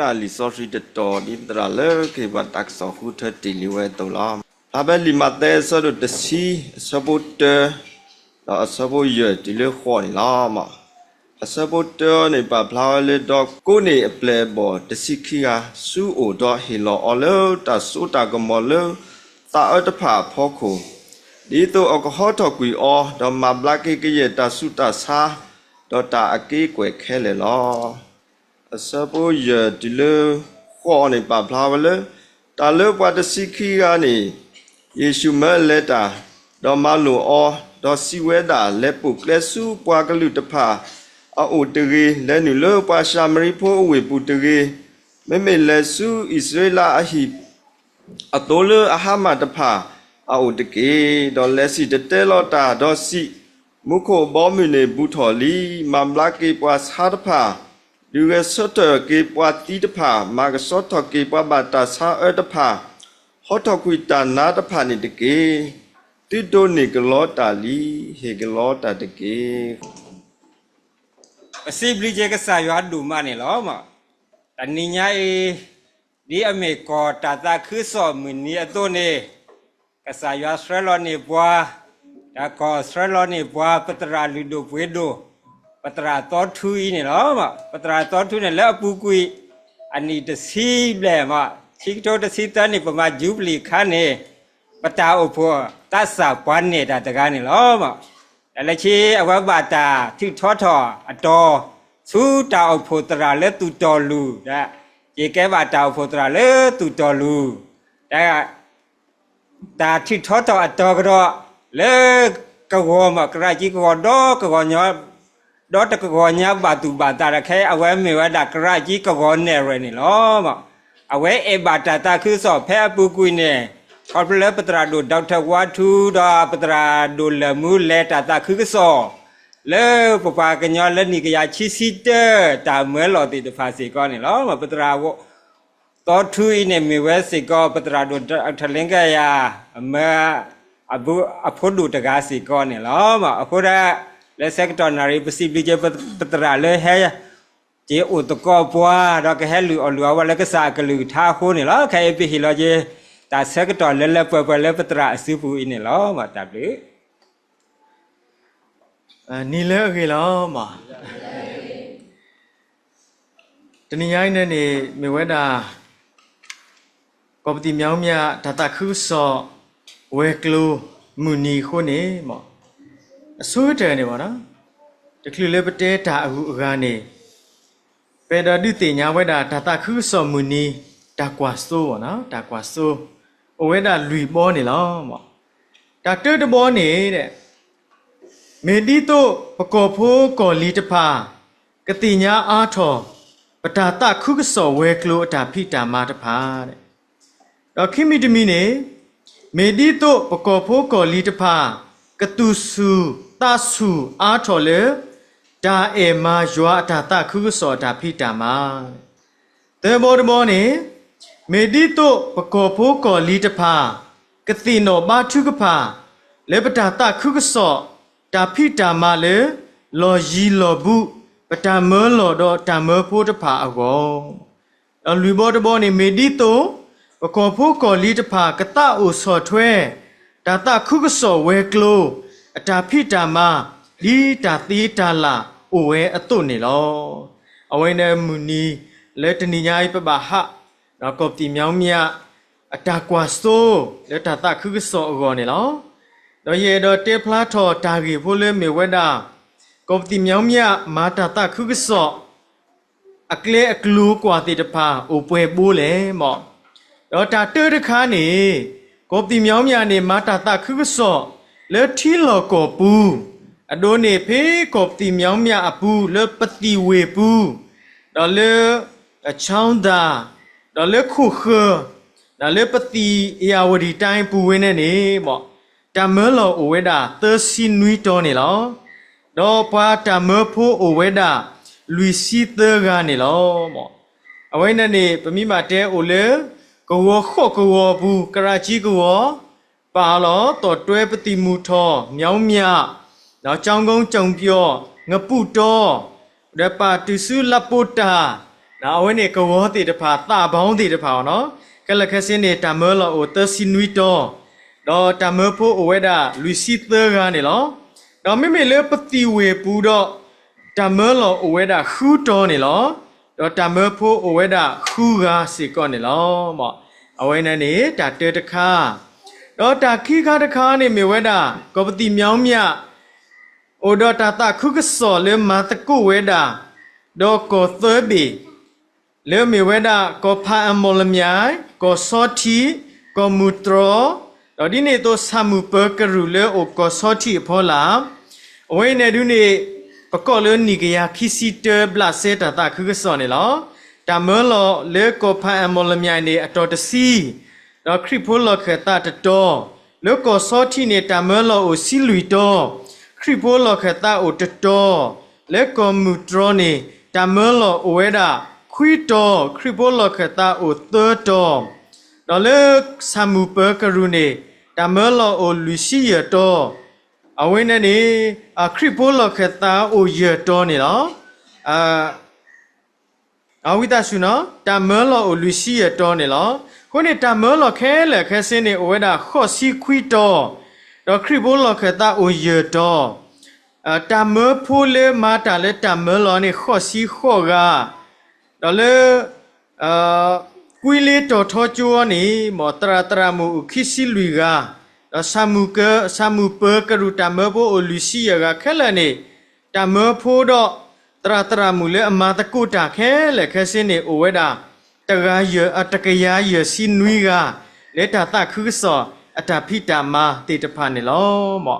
လံာ်စီဆှံတတီၤ ဒ်ပသရၣ်လၢကဟ့ၣ်ပှၤတၢ်ကစီၣ်ဃုထၢတ့ၢ်လံဝဲအသိးလီၤ. ဖျါဖဲလံာ်မးသဲအဆၢဒိၣ်တဆံ အဆၢဖိတၢ ဒီးအဆၢဖိယဲၢ်တုၤလၢဃိးန့ၣ်လီၤ. အဆၢဖိတၢန့ၣ် ပာ်ဖျါဝဲလၢ ဒီးကိးန့ၢ်အပျဲၢ်အဘီၣ်တဆံခံဂၤဆူအအိၣ် ဒီးဟ့ၣ်လီၤအီၤလၢတၢ်စိတၢ်ကမီၤလၢ သးအၢတဖၣ်အဖီခိၣ်, ဒ်သိးအကဟီထီၣ်ကွံာ်အီၤ, ဒီးမၤဘျါက့ၤကယဲၢ်တၢ်ဆူးတၢ်ဆါ ဒီးတၢ်အက့ကွဲၢ်ခဲလၢာ်လီၤ. အဆၢဖိယဲၢ်တုၤလၢဃိးန့ၣ် ပာ်ဖျါဝဲလၢ တၢ်လၢပှၤတဆံခံဂၤန့ၣ် ယ့ၣ်ၡူးမၢလဲၤတၢ်, ဒီးမၤလိာ်အီၤ, ဒီးစံးဝဲဒၣ်, လဲၤပိာ်ကျဲဆူပှၤကလုာ်တဖၣ်အအိၣ်တဂ့ၤ, လဲၤနုာ်လၢပှၤၡၤမရံဖိအဝ့ၢ်ပူၤတဂ့ၤ, မ့မ့ၢ်လဲၤဆူအံၣ်စရ့လးအဟံၣ် အသိးလၢအဟါမၢ်တဖၣ်အအိၣ်တက့ၢ်. ဒီးလဲၤစံၣ်တဲၤတဲလီၤတၢ်, ဒီးစံး, မူခိၣ်အဘီအမုၢ်န့ၣ် ဘူးထီၣ်လံ, မၤဘျါက့ၤပှၤဆါတဖၣ်, ဒုးဂဲၤဆၢထၢၣ်က့ၤပှၤသံတဖၣ်, မၤကဆှီထီၣ်က့ၤပှၤဘၣ်တၢ်ဆါအၢတဖၣ်, ဟီထီၣ်ကွံာ်တၢ်နါတဖၣ်န့ၣ်တက့ၢ်. သုဒိးန့ၢ်ကလီတၢ်လံ, ဟ့ၣ်ကလီတၢ်တက့ၢ်. ပစံးဘျုးက့ၤကစၢ်ယွၤဒိၣ်မးန့ၣ်လီၤ. တနံၤညါအံၤ ဒ်အမ့ၢ်ကီၢ်တၢ်သးခုကစီၣ်မုၢ်နံၤအသိးန့ၣ်, ကစၢ်ယွၤဆှၢလီၤန့ၢ်ပှၤ, ဒီးကီၢ်ဆှၢလီၤန့ၢ်ပှၤ ပသရၣ်လုၢ်ဒိၣ်ပှ့ၤဒိၣ်, ပသရၣ်သီထူအံၤန့ၣ်လီၤ. ပသရၣ်သီထူန့ၣ် လၢအပူၤကွံာ် အနံၣ်တဆံဘျဲၣ်မး, ခံကထိတဆံသၢနံၣ် ပမၤယူဘလံၤအခါန့ၣ် ပတၢ်အိၣ်ဖှိၣ်သးစၢ်ပှၤနဲၣ်တၢ်တဂၤန့ၣ်လီၤ. ဒီးလၢခံအဝဲဘၣ်တၢ်ထုးထီထီၣ်အတီၤ ဆူတၢ်အိၣ်ဖှိၣ်သရၣ်လၢသူၣ်တီၢ်လူၢ်, ဒီးက့ၤကဲဘၣ်တၢ်အိၣ်ဖှိၣ်သရၣ်လၢသူၣ်တီၢ်လူၢ်, ဒီး တၢ်ထုးထီထီၣ်အတီၤကဒီး လၢကဝီၤမး ကရၣ်ကံကဝီၤ ဒီကဝီၤညီ ဒီတကဝီၤညါဘၣ်သူၣ်ဘၣ်သးဒီး ခဲအဝဲမ့ၢ်ဝဲဒၣ်ကရၣ်ကံကဝီၤနဲၣ်ရွဲၣ်န့ၣ်လီၤ. အဝဲအဲၣ်ဘၣ်တၢ်သးခုကစီၣ်ဖဲအပူၤကွံာ်န့ၣ် ခီဖျိလၢပသရၣ်ဒိၣ် Doctor ဝါထူ ဒီးပသရၣ်ဒိၣ်လၢၢ်မူလဲၤတၢ်သးခုကစီၣ် လၢပပှၤကညီလၢနံၣ်ကယၤခံဆံတၢ တၢ်မၢလီၤသ့ၣ်တဖၣ်စ့ၢ်ကီးန့ၣ်လီၤ. ပသရၣ် သီထူအံၤန့ၣ် မ့ၢ်ဝဲစ့ၢ်ကီး ပသရၣ်ဒိၣ် Doctor လ့ကယၤ အမၢ အဖိဒိၣ်တဂၤစ့ၢ်ကီးန့ၣ်လီၤ. အဃိဒီး လၢဆၢကတီၢ်နၣ်ရံၣ် ပစံးဘျုးက့ၤပသရၣ်လၢဟဲ က့ၤအိၣ်သကိးပှၤ ဒီးကဟဲလုၢ်အီၣ်လုၢ်အီဝဲလၢကစၢ်အကလုၢ်ကထါအဃိန့ၣ်လီၤ. ခဲအံၤပဟ့ၣ်လီၤက့ၤ တၢ်ဆၢကတီၢ်လၢလၢပှဲၤပှဲၤလၢပသရၣ်အစုပူၤအံၤန့ၣ်လီၤ. တၢ်ဘျုး နံၤလၢအဂ့ၤလီၤမး. တနံၤညါအံၤန့ၣ်န့ၣ် မ့ၢ်ဝဲဒၣ် ကီၢ်ပသံၣ်မၠီမၠၣ် တၢ်သးခုကစီၣ် ဝဲၤကျိၤ မုၢ်နံၤအဃိန့ၣ်မး အဆိကတၢၢ်န့ၣ်ဘၣ်နီၤ တချုးလၢပတဲတၢ်အဂုၤအဂၤန့ၣ် ပအဲၣ်ဒိးဒုးသ့ၣ်ညါဝဲဒၣ် တၢ်သးခုကစီၣ်မုၢ်နံၤ တၢ်ကွၢ်စိဘၣ်နီၤ တၢ်ကွၢ်စိ အိၣ်ဝဲဒၣ်လွံၢ်ဘီန့ၣ်လီၤ. တၢ်တၢတဘီန့ၣ် မ့ၢ်ဒ်သိးပကီၢ်ဖိကီၢ်လံၤတဖၣ် ကသ့ၣ်ညါအါထီၣ် ပတၢ်သးခုကစီၣ်ဝဲၤကျိၤအတၢ်ဖံးတၢ်မၤတဖၣ် ဒီးခံမံၤတမံၤန့ၣ် မ့ၢ်ဒ်သိးပကီၢ်ဖိကီၢ်လံၤတဖၣ် ကသူၣ်ဆူၣ်သးဆူၣ်အါထီၣ်လၢ တၢ်အဲၣ်မၤယွၤအတၢ်သးခုကစီၣ်အတၢ်ဖံးတၢ်မၤ သၢဘီတဘီန့ၣ် မ့ၢ်ဒ်သိးပကီၢ်ဖိကီၢ်လံၤတဖၣ် ကသ့ၣ်နီၣ်ဘါထုကဖၣ် လၢပတၢ်သးခုကစီၣ် တၢ်ဖံးတၢ်မၤလၢ လီၢ်ယံၤလီၢ်ဘူး ပတၢ်မၢလီၢ်ဒီးတၢ်မၢဖိတဖၣ်အဂီၢ် ဒီးလွံၢ်ဘီတဘီန့ၣ် မ့ၢ်ဒ်သိး ပကီၢ်ဖိကီၢ်လံၤတဖၣ် ကသးအိၣ်ဆီၣ်ထွဲ တၢ်သးခုကစီၣ်ဝဲၤကျိၤ အတၢ်ဖံးတၢ်မၤ ဒ်တၢ်သ့တၢ်လၢ်အိၣ်ဝဲအသိးန့ၣ်လီၤ. အဝဲန့ၣ်မုၢ်နံၤလၢတနံၤညါအံၤ ပဘၣ်ဟး ဒီးကီၢ်ပသံၣ်မၠီမၠၣ် အတၢ်ကွၢ်စိ လၢတၢ်သးခုကစီၣ်အဂီၢ်န့ၣ်လီၤ. ဒီးယအဲၣ်ဒိးတဲဖျါထီၣ်တၢ်ဂ့ၢ်ဖိလၢမ့ၢ်ဝဲဒၣ် ကီၢ်ပသံၣ်မၠီမၠၣ် မၤတၢ်သးခုကစီၣ် အကျဲအကျိၤကွၢ်သ့ၣ်တဖၣ် အိၣ်ပှဲၤဘိလဲၣ်မး. ဒီးတၢ်တၢတခါန့ၣ် ကီၢ်ပသံၣ်မၠီမၠၣ်န့ၣ် မၤတၢ်သးခုကစီၣ် လၢထံလီၢ်ကီၢ်ပူၤ, အဒိန့ၣ်ဖဲကီၢ်ပသံၣ်မၠီမၠၣ်အပူၤ လၢပသံၣ်ဝ့ၢ်ပူၤ, ဒီးလၢ ချီဒၣ်, ဒီးလၢခိၣ်ဃၢၤ, ဒီးလၢပသံၣ်အ့ၣ်ယၣ်ဝတံၣ်တၢ်ပူၤဝဲန့ၣ်န့ၣ် တၢ်မၢလီၤအိၣ်ဝဲဒၣ်သၢဆံနွံတီၤန့ၣ်လီၤ. ဒီးပှၤတၢ်မၢဖိအိၣ်ဝဲဒၣ်လွံၢ်ဆံသၢဂၤန့ၣ်လီၤ. အဝဲန့ၣ်န့ၣ် ပမ့ၢ်ဘၣ်တဲအိၣ်လၢ ကဝီၤဃိးကဝီၤပူၤ ကရၣ်ကံကဝီၤ ပာ်လီၤ တီၣ်တွဲ ပသံၣ်မုၢ်ထီၣ် မၠီမၠၣ်, ဒီးကၠီကုန်း ကၠီပျီၣ် ငပူၣ်တီ, ဒီးပာ်တုၤဆူလးပိတၢ်, အဝဲန့ၣ်ကဝီၤသ့ၣ်တဖၣ် သးဘီသ့ၣ်တဖၣ်အီၤနီၤ, ခဲလၢာ်ခဲဆ့န့ၣ် တၢ်မၢလီၤအိၣ်သၢဆံနွံတီၤ, ဒီးတၢ်မၢဖိအိၣ်ဝဲဒၣ်လွံၢ်ဆံသၢဂၤန့ၣ်လီၤ. ဒီးမ့မ့ၢ်လၢပသံၣ်ဝ့ၢ်ပူၤဒီး တၢ်မၢလီၤအိၣ်ဝဲဒၣ်ဃုတီၤန့ၣ်လီၤ. ဒီးတၢ်မၢဖိအိၣ်ဝဲဒၣ်ဃုဂၤစ့ၢ်ကီးန့ၣ်လီၤ. အဝဲန့ၣ်န့ၣ် တၢ်တၢတခါ, ဒီးတၢ်ခံခါတခါန့ၣ်မ့ၢ်ဝဲဒၣ် ကီၢ်ပသံၣ်မၠီမၠး အိၣ်ဒီးတၢ်သးခုကစီၣ်လၢမၤသကိးဝဲဒၣ် ဒီးကီၢ်သၢဘ့ၣ် လၢမ့ၢ်ဝဲဒၣ် ကီၢ်ဖးအၣ်မီၣ်လမၠဲၣ်, ကီၢ်ဆီထံး, ကီၢ်မုၢ်တြီ, ဒီးဒ်န့ၣ်အသိး ဆၣ်မုၢ်ပၢၤကရူၢ်လၢအိၣ်ကီၢ်ဆီထံးအဖီလာ်, အဝဲန့ၣ်ဒုန့ၣ် ပကီၢ်လၢနံၣ်ကယၤခံဆံတၢ ဘျးစဲတၢ်သးခုကစီၣ်န့ၣ်လီၤ. တၢ်မၢလီၤလၢကီၢ်ဖးအၣ်မီၣ်လမၠဲၣ်န့ၣ် အတီၤတဆံ ဒီးခရံာ်ဖိလီၢ်ခၢၣ်သးတတီၤ, လၢကီၢ်ဆီထံးန့ၣ် တၢ်မၢလီၤအိၣ်ဆံလွံၢ်တီၤ, ခရံာ်ဖိလီၢ်ခၢၣ်သးအိၣ်တတီၤ, လၢကီၢ်မုၢ်တြီန့ၣ် တၢ်မၢလီၤအိၣ်ဝဲဒၣ်ခွံတီၤ, ခရံာ်ဖိလီၢ်ခၢၣ်သးအိၣ်သၢတီၤ, ဒီးလၢဆၣ်မုၢ်ပၢၤကရူၢ်န့ၣ် တၢ်မၢလီၤအိၣ်လွံၢ်ဆံယဲၢ်တီၤ, အဝဲန့ၣ်န့ၣ် ခရံာ်ဖိလီၢ်ခၢၣ်သးအိၣ်ယဲၢ်တီၤန့ၣ်လီၤ. ဝံသးစူၤနီၤ, တၢ်မၢလီၤအိၣ်လွံၢ်ဆံယဲၢ်တီၤန့ၣ်လီၤ. အဃိန့ၣ် တၢ်မၢလီၤခဲလၢာ်ခဲဆ့န့ၣ် အိၣ်ဝဲဒၣ်ဃိးဆံခွံတီၤ, ဒီးခရံာ်ဖိလီၢ်ခၢၣ်သးအိၣ်ယဲၢ်တီၤ, တၢ်မၢဖိလၢမၤတၢ်လၢတၢ်မၢလီၤန့ၣ် ဃိးဆံဃိးဂၤ, ဒီးလၢ ကွံလ့တီၤထီကၠိအီၤန့ၣ် မ်သရၣ်သရၣ်မုၣ်အိၣ်ခံဆံလွံၢ်ဂၤ, ဒီး ဆၣ်မုၢ်ပၢၤကရူၢ်တၢ်မၢဖိအိၣ်လွံၢ်ဆံယဲၢ်ဂၤခဲလၢာ်န့ၣ်, တၢ်မၢဖိဒီးသရၣ်သရၣ်မုၣ်လၢအမၤသကိးတၢ်ခဲလၢာ်ခဲဆ့န့ၣ် အိၣ်ဝဲဒၣ် တကယၤယဲၢ်ဆံနွံဂၤ လၢတၢ်သးခုကစီၣ်အတၢ်ဖံးတၢ်မၤသ့ၣ်တဖၣ်န့ၣ်လီၤ.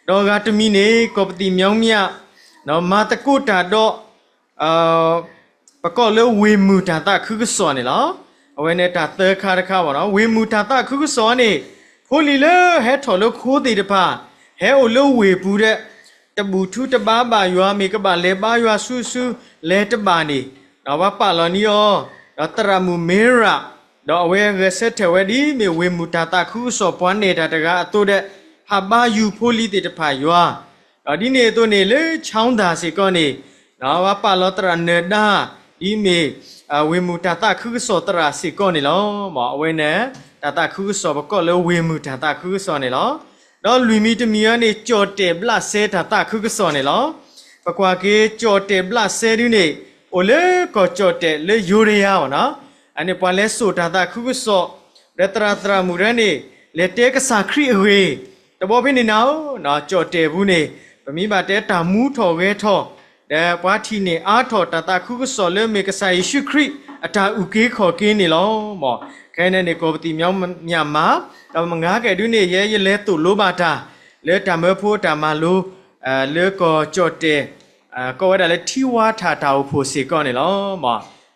ဒီးအဂၤတမံၤန့ၣ် ကီၢ်ပသံၣ်မၠီမၠး မၤသကိးတၢ်ဒီး ပကိးလၢဝ့ၢ်မုၢ်တၢ်သးခုကစီၣ်န့ၣ်လီၤ. အဝဲန့ၣ်တၢ်သၢခါတခါဘၣ်နီၤ, ဝ့ၢ်မုၢ်တၢ်သးခုကစီၣ်န့ၣ် ဖိလံၤလၢဟဲထီၣ်လၢခိသ့ၣ်တဖၣ် ဟဲအိၣ်လၢဝ့ၢ်ပူၤဒီး တဘူၣ်ထူတဘါဘၣ်ယွၤ မ့ၢ်ကဘၣ်လဲၤဘါယွၤဆူဆူ လဲၤတဘၣ်န့ၣ်, ဒီးပှၤပာ်လီၤန့ၢ်အီၤ, ဒီးသရၣ်မုၣ်မ့ရၣ်, ဒီးအဝဲဂဲၤဆၢထၢၣ်ဝဲဒ်မ့ၢ်ဝ့ၢ်မုၢ်တၢ်သးခုကစီၣ်ပှၤနဲၣ်တၢ်တဂၤအသိးဒီး ဟးဘါယွၤဖိလံၤသ့ၣ်တဖၣ်ယွၤ ဒီးဒ်န့ၣ်အသိးန့ၣ် လၢ Chowdhury စ့ၢ်ကီးန့ၣ်, ပှၤပာ်လီၤသရၣ်နၢၤဒါ ဒ်မ့ၢ် ဝ့ၢ်မုၢ်တၢ်သးခုကစီၣ်သရၣ်စ့ၢ်ကီးန့ၣ်လီၤ. အဝဲန့ၣ် တၢ်သးခုကစီၣ်ပကိးလၢဝ့ၢ်မုၢ်တၢ်သးခုကစီၣ်န့ၣ်လီၤ. ဒီးလွံၢ်မံၤတမံၤအံၤန့ၣ် ကၠီၣ်တဲၣ်ဘျးစဲတၢ်သးခုကစီၣ်န့ၣ်လီၤ. ပကွၢ်က့ၤကၠီၣ်တဲၣ်ဘျးစဲဒုန့ၣ် အိၣ်လၢကီၢ်ကၠီၣ်တဲၣ်လၢယိၤဒယၤအီၤနီၤ, အန့ၣ်ပှၤလဲၤစိာ်တၢ်သးခုကစီၣ် ဒီးသရၣ်သရၣ်မုၣ်ဒၣ်န့ၣ် လဲၤတဲကစၢ်ခရံာ်အဂ့ၢ်, တဘျီဖဲန့ၣ်နၤဧၢ, ကၠီၣ်တဲၣ်ပူၤန့ၣ် ပမ့ၢ်ဘၣ်တဲတၢ်မူထီၣ်ဂဲၤထီၣ်, ဒီးပှၤထံၣ်န့ၢ်အါထီၣ်တၢ်သးခုကစီၣ်လၢမ့ၢ်ကစၢ်ယ့ၣ်ၡူးခရံာ်အတၢ်အုၣ်က့ၤခီၣ်က့ၤန့ၣ်လီၤ. မ်ခဲအံၤန့ၣ် ကီၢ်ပသံၣ်မၠီမၠးမး, ဒီးမုၢ်ဂၤကဲဒုန့ၣ် ယဲယလဲၤသိၣ်လိဘၣ်တၢ် လၢတၢ်မၢဖိအတၢ်မၤလိ လၢကီၢ်ကၠီၣ်တဲၣ် ကိးဝဲဒၣ်လၢထံဝါထၣ်တၢ်အိၣ်ဖှိၣ်စ့ၢ်ကီးန့ၣ်လီၤ.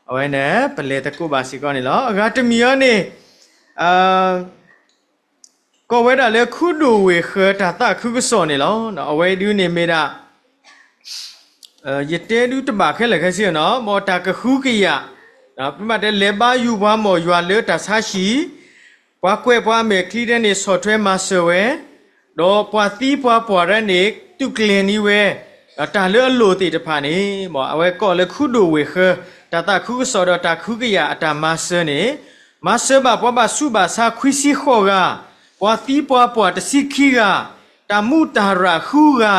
အဝဲန့ၣ် ပလဲၤသကိးဘၣ်စ့ၢ်ကီးန့ၣ်လီၤ. အဂၤတမံၤအံၤန့ၣ် ကိးဝဲဒၣ်လၢခူဒိၣ်ဝ့ၢ်ဃၢၤတၢ်သးခုကစီၣ်န့ၣ်လီၤ. အဝဲဒုန့ၣ်မ့ၢ်ဒၣ် ယတဲဒုတဘၣ်ခဲလၢာ်ခဲဆ့နီၤ, မ်တၢ်ကဟုကယာ်, ပမ့ၢ်တဲလဲၤဘါယွၤပှၤ မ်ယွၤလၢတၢ်ဆါဟံၣ်, ပှၤကွဲးပှၤအမဲာ်ချံဒၣ်န့ၣ် ဆီၣ်ထွဲမၤစၢၤဝဲ, ဒီးပှၤသံပှၤပှၢ်ဒၣ်န့ၣ် သုးကျဲၤန့ၢ်ဝဲ, ဒီးတၢ်လၢအလိၣ်သ့ၣ်တဖၣ်န့ၣ်, မ်အဝဲကိးလၢခူဒိၣ်ဝ့ၢ်ဃၢၤ တၢ်သးခုကစီၣ်ဒီးတၢ်ကဟုကယာ်အတၢ်မၤစၢၤန့ၣ်, မၤစၢၤဘၣ်ပှၤဘၣ်ဆူးဘၣ်ဆါခွံဆံဃိးဂၤ, ပှၤသံပှၤပှၢ်တဆံခံဂၤ, တၢ်မူးတၢ်ရၣ်ဃုဂၤ,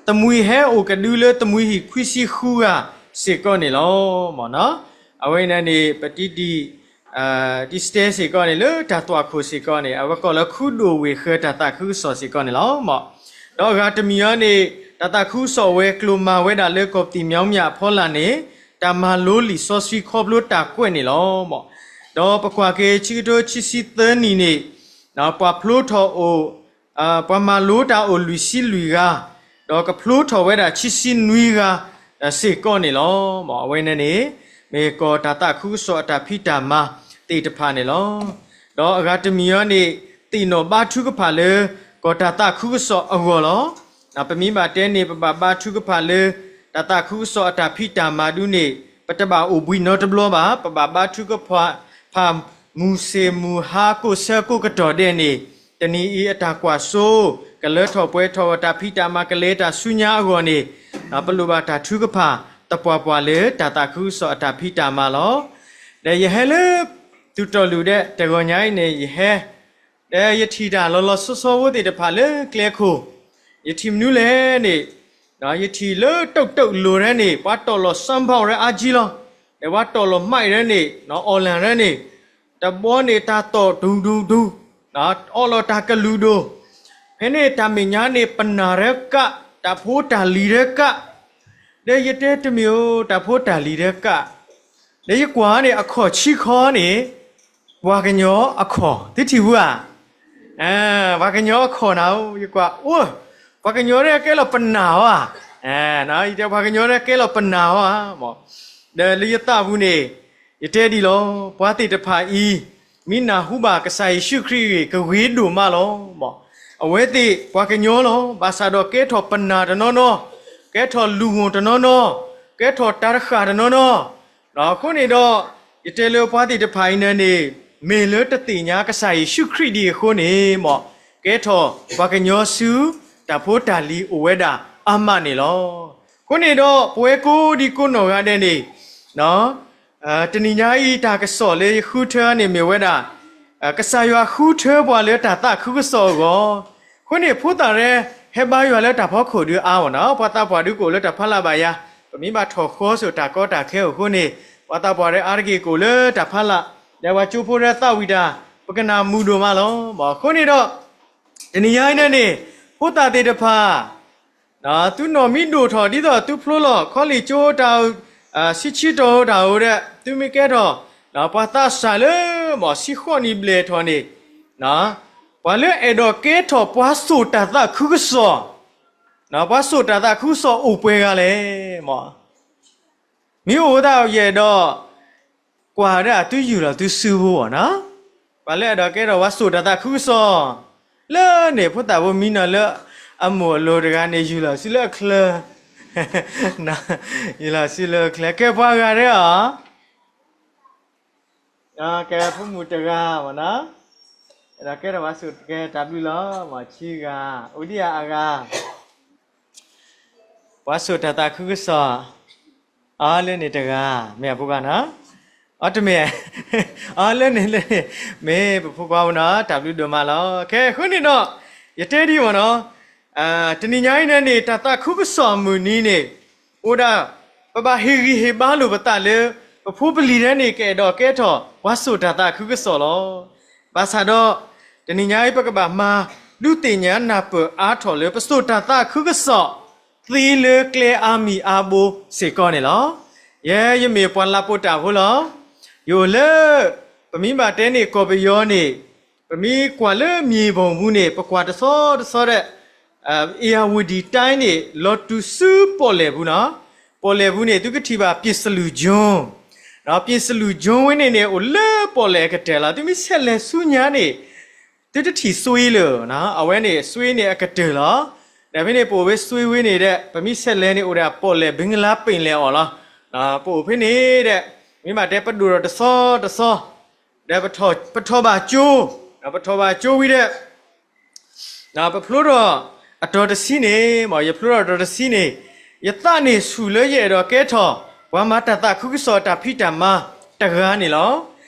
သမံၤဟဲအိၣ်ကဒုလၢသမံၤဟံၣ်ခွံဆံဃုဂၤစ့ၢ်ကီးန့ၣ်လီၤ. အဝဲန့ၣ်န့ၣ် ပတံၤတံၤ တံၤစတဲစ့ၢ်ကီးန့ၣ် လၢတၢ်သွၣ်ခိၣ်စ့ၢ်ကီးန့ၣ် အဝဲကိးလၢခူဒိၣ်ဝ့ၢ်ဃၢၤတၢ်သးခုကစီၣ်စ့ၢ်ကီးန့ၣ်လီၤ. ဒီးအဂၤတမံၤအံၤန့ၣ် တၢ်သးခုကစီၣ်ဝဲၤကျိၤမၤဝဲဒၣ်လၢကီၢ်ပသံၣ်မၠီမၠးအဖီလာ်န့ၣ် တၢ်မၤလိလံာ်စီဆှံခီဖျိတၢ်ကွဲးန့ၣ်လီၤ. ဒီးပကွၢ်က့ၤဆံကတိၤခံဆံသၢနံၣ်န့ၣ် ပှၤဖျိထီၣ်အိၣ် ပှၤမၤလိတၢ်အိၣ်လွံၢ်ဆံလွံၢ်ဂၤ, ဒီးကဖျိထီၣ်ဝဲဒၣ်ခံဆံနွံဂၤစ့ၢ်ကီးန့ၣ်လီၤ. အဝဲန့ၣ်န့ၣ် မ့ၢ်ကီၢ်တၢ်သးခုကစီၣ်အတၢ်ဖံးတၢ်မၤသ့ၣ်တဖၣ်န့ၣ်လီၤ. ဒီးအဂၤတမံၤအံၤန့ၣ် သ့ၣ်နီၣ်ဘါထုကဖၣ်လၢ ကီၢ်တၢ်သးခုကစီၣ်အဂီၢ်လီၤ. ပမ့ၢ်ဘၣ်တဲန့ၣ် ပဘၣ်ဘါထုကဖၣ်လၢ တၢ်သးခုကစီၣ်အတၢ်ဖံးတၢ်မၤဒုန့ၣ် ပတဘၣ်အိၣ်ဘှံးနီတဘျီဘၣ်. ပဘၣ်ဘါထုကဖၣ် ဖးမုၢ်ဆ့ၣ်မုၢ်ဟါကိးဆၢကိးကတီၢ်ဒဲးန့ၣ်, တနံၤအံၤအတၢ်ကွၢ်စိ ကလၢထီၣ်ပှဲၤထီၣ် တၢ်ဖံးတၢ်မၤကလဲၤတၢ်ဆူညါအဂီၢ်န့ၣ်, ပလိၣ်ဘၣ်တၢ်ထုကဖၣ် သပှၢ်ပှၢ်လၢတၢ်သးခုကစီၣ်အတၢ်ဖံးတၢ်မၤလီၤ. ဒီးယဟဲလၢ သုးတီၢ်လုၢ်ဒီးတဂီၤညါအံၤန့ၣ် ယဟဲ ဒီးယထံၣ်တၢ်လီၤလီၤဆီဆီဖိသ့ၣ်တဖၣ်လၢကျဲခိၣ်, ယထံၣ်မနုၤလဲၣ်န့ၣ်, ယထံၣ်လၢတိၢ်တိၢ်လိၤရဲန့ၣ် ပှၤတီၢ်လီၤ sound box ရဲအါကံလီၤ. ဒီးပှၤတီၢ်လီၤ mic ရဲန့ၣ် online ရဲန့ၣ် တဘီန့ၣ်တၢ်တီၢ်ဒူဒူဒူ, အီၣ်လီၤတၢ်ကလုာ်ဒိၣ်, ဖဲန့ၣ်တၢ်မဲာ်ညါန့ၣ် ပနၢ်ရဲကး, တၢ်ဖိတၢ်လံၤရဲကး, ဒီးယတဲတမ့ၢ်ဧိၤ တၢ်ဖိတၢ်လံၤရဲကး, ဒီးယကွၢ်န့ၣ် အခီၣ်ဆံခီန့ၣ် ပှၤကညီအခီၣ် သုထံၣ်ဝဲဧါ. ပှၤကညီအခီၣ်နၤဧိၤ ယကွၢ်အိၣ်, ပှၤကညီရဲကဲလီၤပနၢ်ဧါ, ယတဲပှၤကညီရဲကဲလီၤပနၢ်ဧါ, ဒီးလၢယသးပူၤန့ၣ် ယတဲဒ်လီၤ, ပှၤသ့ၣ်တဖၣ်အံၤ မ့ၢ်နၢ်ဟူဘၣ်ကစၢ်ယ့ၣ်ၡူးခရံာ်အဂ့ၢ် ကဂ့ၤဒိၣ်မးလီၤ. အဝဲသ့ၣ်ပှၤကညီလီၤ, ဘၣ်ဆၣ်ဒီးကဲထီၣ်ပနၢ်တနီၤနီၤ, ကဲထီၣ်လုၢ်ဂီၢ်တနီၤနီၤ, ကဲထီၣ်တၢ်တဃၣ်တနီၤနီၤ, အဃိန့ၣ်ဒီး ယတဲလၢပှၤသ့ၣ်တဖၣ်အံၤန့ၣ်န့ၣ် မ့ၢ်လၢတသ့ၣ်ညါကစၢ်ယ့ၣ်ၡူးခရံာ်ဒံးအဃိန့ၣ် မ်ကဲထီၣ်ပှၤကညီဆူ တၢ်ဖိတၢ်လံၤအိၣ်ဝဲဒၣ်အါမးန့ၣ်လီၤ. အဃိန့ၣ်ဒီး ပဝဲကိးဒံကိးနီၢ်ဂၤဒဲးန့ၣ် တနံၤညါအံၤတၢ်ကစီၣ်လၢယဃုထၢန့ၣ်မ့ၢ်ဝဲဒၣ် ကစၢ်ယွၤဃုထၢပှၤလၢတၢ်သးခုကစီၣ်အဂီၢ်, အဃိန့ၣ် ဖိသၣ်ရဲ ဟဲဘါယွၤလၢတၢ်ဖီခိၣ်ဒုးအါမးနီၤ, ပှၤသးပှၢ်ဒုးကအိၣ်လၢတၢ်ဖီလာ်ဘၣ်ယၤ, ပမ့ၢ်ဘၣ်ထီၣ်ဃီစိာ်တၢ်ကီတၢ်ခဲအိၣ်အဃိန့ၣ်, ပှၤသးပှၢ်ရဲအါတက့ၢ်ကအိၣ်လၢတၢ်ဖီလာ်, ဒီးပှၤကၠိဖိရဲသးဝံၣ်တၢ်, ပကနၣ်မုာ်ဒိၣ်မးလီၤ. အဃိန့ၣ်ဒီး တနံၤညါအံၤန့ၣ်န့ၣ် ဖိသၣ်သ့ၣ်တဖၣ် သုနီၢ်မံဒိၣ်ထီၣ်ဒ်သိးသုဖျိလီၤ college ကၠိတၢ် ဆံဆံတီၤတၢ်အိၣ်ဒီး သုမ့ၢ်ကဲထီၣ် ပှၤသးစၢ်လၢ မ်ဆံဃိးနံၣ်ဘျဲၣ်ထီၣ်န့ၣ်, ပှၤလၢအဲၣ်ဒိးကဲထီၣ်ပှၤစိာ်တၢ်သးခုကစီၣ်, ပှၤစိာ်တၢ်သးခုကစီၣ်အိၣ်ပှဲၤဂၤလဲၣ်. မ့ၢ်အိၣ်သးယအဲၣ်ဒိး ကွၢ်ဒၣ်သုယူၢ်လီၤသုစုဖိအီၤနီၤ, ပှၤလၢအဲၣ်ဒိးကဲထီၣ်ပှၤစိာ်တၢ်သးခုကစီၣ်, လၢန့ၣ် ဖိသၣ်ဖိမံနီၤလၢ အမိၢ်အလိၤတဂၤန့ၣ် ယူၢ်လီၤစုလၢအချၢ, ယူၢ်လီၤစုလၢအချၢ ကဲပှၤဂၤဒဲးအီၤ, ကဲဖိမုၣ်တဂၤမ့ၢ်နီၤ, အဲၣ်ဒိးကဲထီၣ်ပှၤစိာ်တၢ်သးခုကစီၣ်တၢ်ဘျုးလီၤ, မ့ၢ်ဆံဂၤ, အိၣ်ဒံးယၤအဂၤ ပှၤစိာ်တၢ်သးခုကစီၣ်, အီလၢန့ၣ်တဂၤ, မ့ၢ်အဖိခွါနီၤ, အီတမ့ၢ်, အီလၢန့ၣ်လၢန့ၣ်, မ့ၢ်ပဖိခွါမ့ၢ်နီၤ, တၢ်ဘျုးဒိၣ်မးလီၤ. ကဲ အဃိန့ၣ်ဒီး, ယတဲဒ်အံၤမ့ၢ်နီၤ, တနံၤညါအံၤန့ၣ်န့ၣ် တၢ်သးခုကစီၣ်အမုၢ်နံၤန့ၣ်, အိၣ်ဒၣ်, ပဘၣ်ဟ့ၣ်ဂံၢ်ဟ့ၣ်ဘါလိာ်ပသးလၢ ပဖိပလံၤဒဲးန့ၣ် ကအဲၣ်ဒိးကဲထီၣ် ပှၤစိာ်တၢ်သးခုကစီၣ်လီၤ. ဘၣ်ဆၣ်ဒီး, တနံၤညါအံၤ ပကဘၣ်မၤဒုးသ့ၣ်ညါနၢ်ပၢၢ်အါထီၣ်လၢ ပစိာ်တၢ်သးခုကစီၣ် သ့လၢကျဲအါမံၤအါဘိစ့ၢ်ကီးန့ၣ်လီၤ. ယဲယမ့ၢ်ပှၤလၢပိာ်တၢ်ဖိလီၤ. ယအိၣ်လၢ, ပမ့ၢ်ဘၣ်တဲန့ၣ်ကီၢ်ပယီၤန့ၣ်, ပမ့ၢ်ကွၢ်လၢမ့ၢ်ဘီၣ်မူန့ၣ် ပကွၢ်တဆီတဆီဒီး အ့ၣ်ယၣ်ဝတံၣ်တၢ်န့ၣ် လီၤတုၤဆူပီၣ်လဲၣ်ပူၤနီၤ, ပီၣ်လဲၣ်ပူၤန့ၣ် သုကထံၣ်ဘၣ် ပ့ၣ်စလူၣ်ကၠိ, ပ့ၣ်စလူၣ်ကၠိဝဲန့ၣ်န့ၣ် အိၣ်လၢပီၣ်လဲၣ်အကတၢၢ်လီၤ. သုမ့ၢ်ဆဲးလဲၤဆူညါန့ၣ်, သုတထံၣ်စွ့လၢၤ, အဝဲန့ၣ်စွ့န့ၣ်အကတၢၢ်လီၤ. ဒီးဖဲန့ၣ် ပအိၣ်ဝဲစွ့ဝဲန့ၣ်ဒီး ပမ့ၢ်ဆဲးလဲၤန့ၣ် အိၣ်ဒီးပီၣ်လဲၣ် ဘ့ကလါပ့ၣ်လဲၣ်အီၤလီၤ. ပအိၣ်ဖဲန့ၣ်ဒီး, မ့ၢ်ဘၣ်တဲပဒိၣ်ထီၣ်တဆီတဆီ, ဒီးပထီၣ်ဘၣ်ကၠိ, ပထီၣ်ဘၣ်ကၠိဝံၤဒီး ပဖျိထီၣ်အတီၤတဆံန့ၣ်, မ်ယဖျိထီၣ်အတီၤတဆံန့ၣ်, ယသးန့ၣ်ဆူၣ်လၢယအဲၣ်ဒိးကဲထီၣ် ပှၤမၤတၢ်သးခုကစီၣ်တၢ်ဖံးတၢ်မၤတဂၤန့ၣ်လီၤ.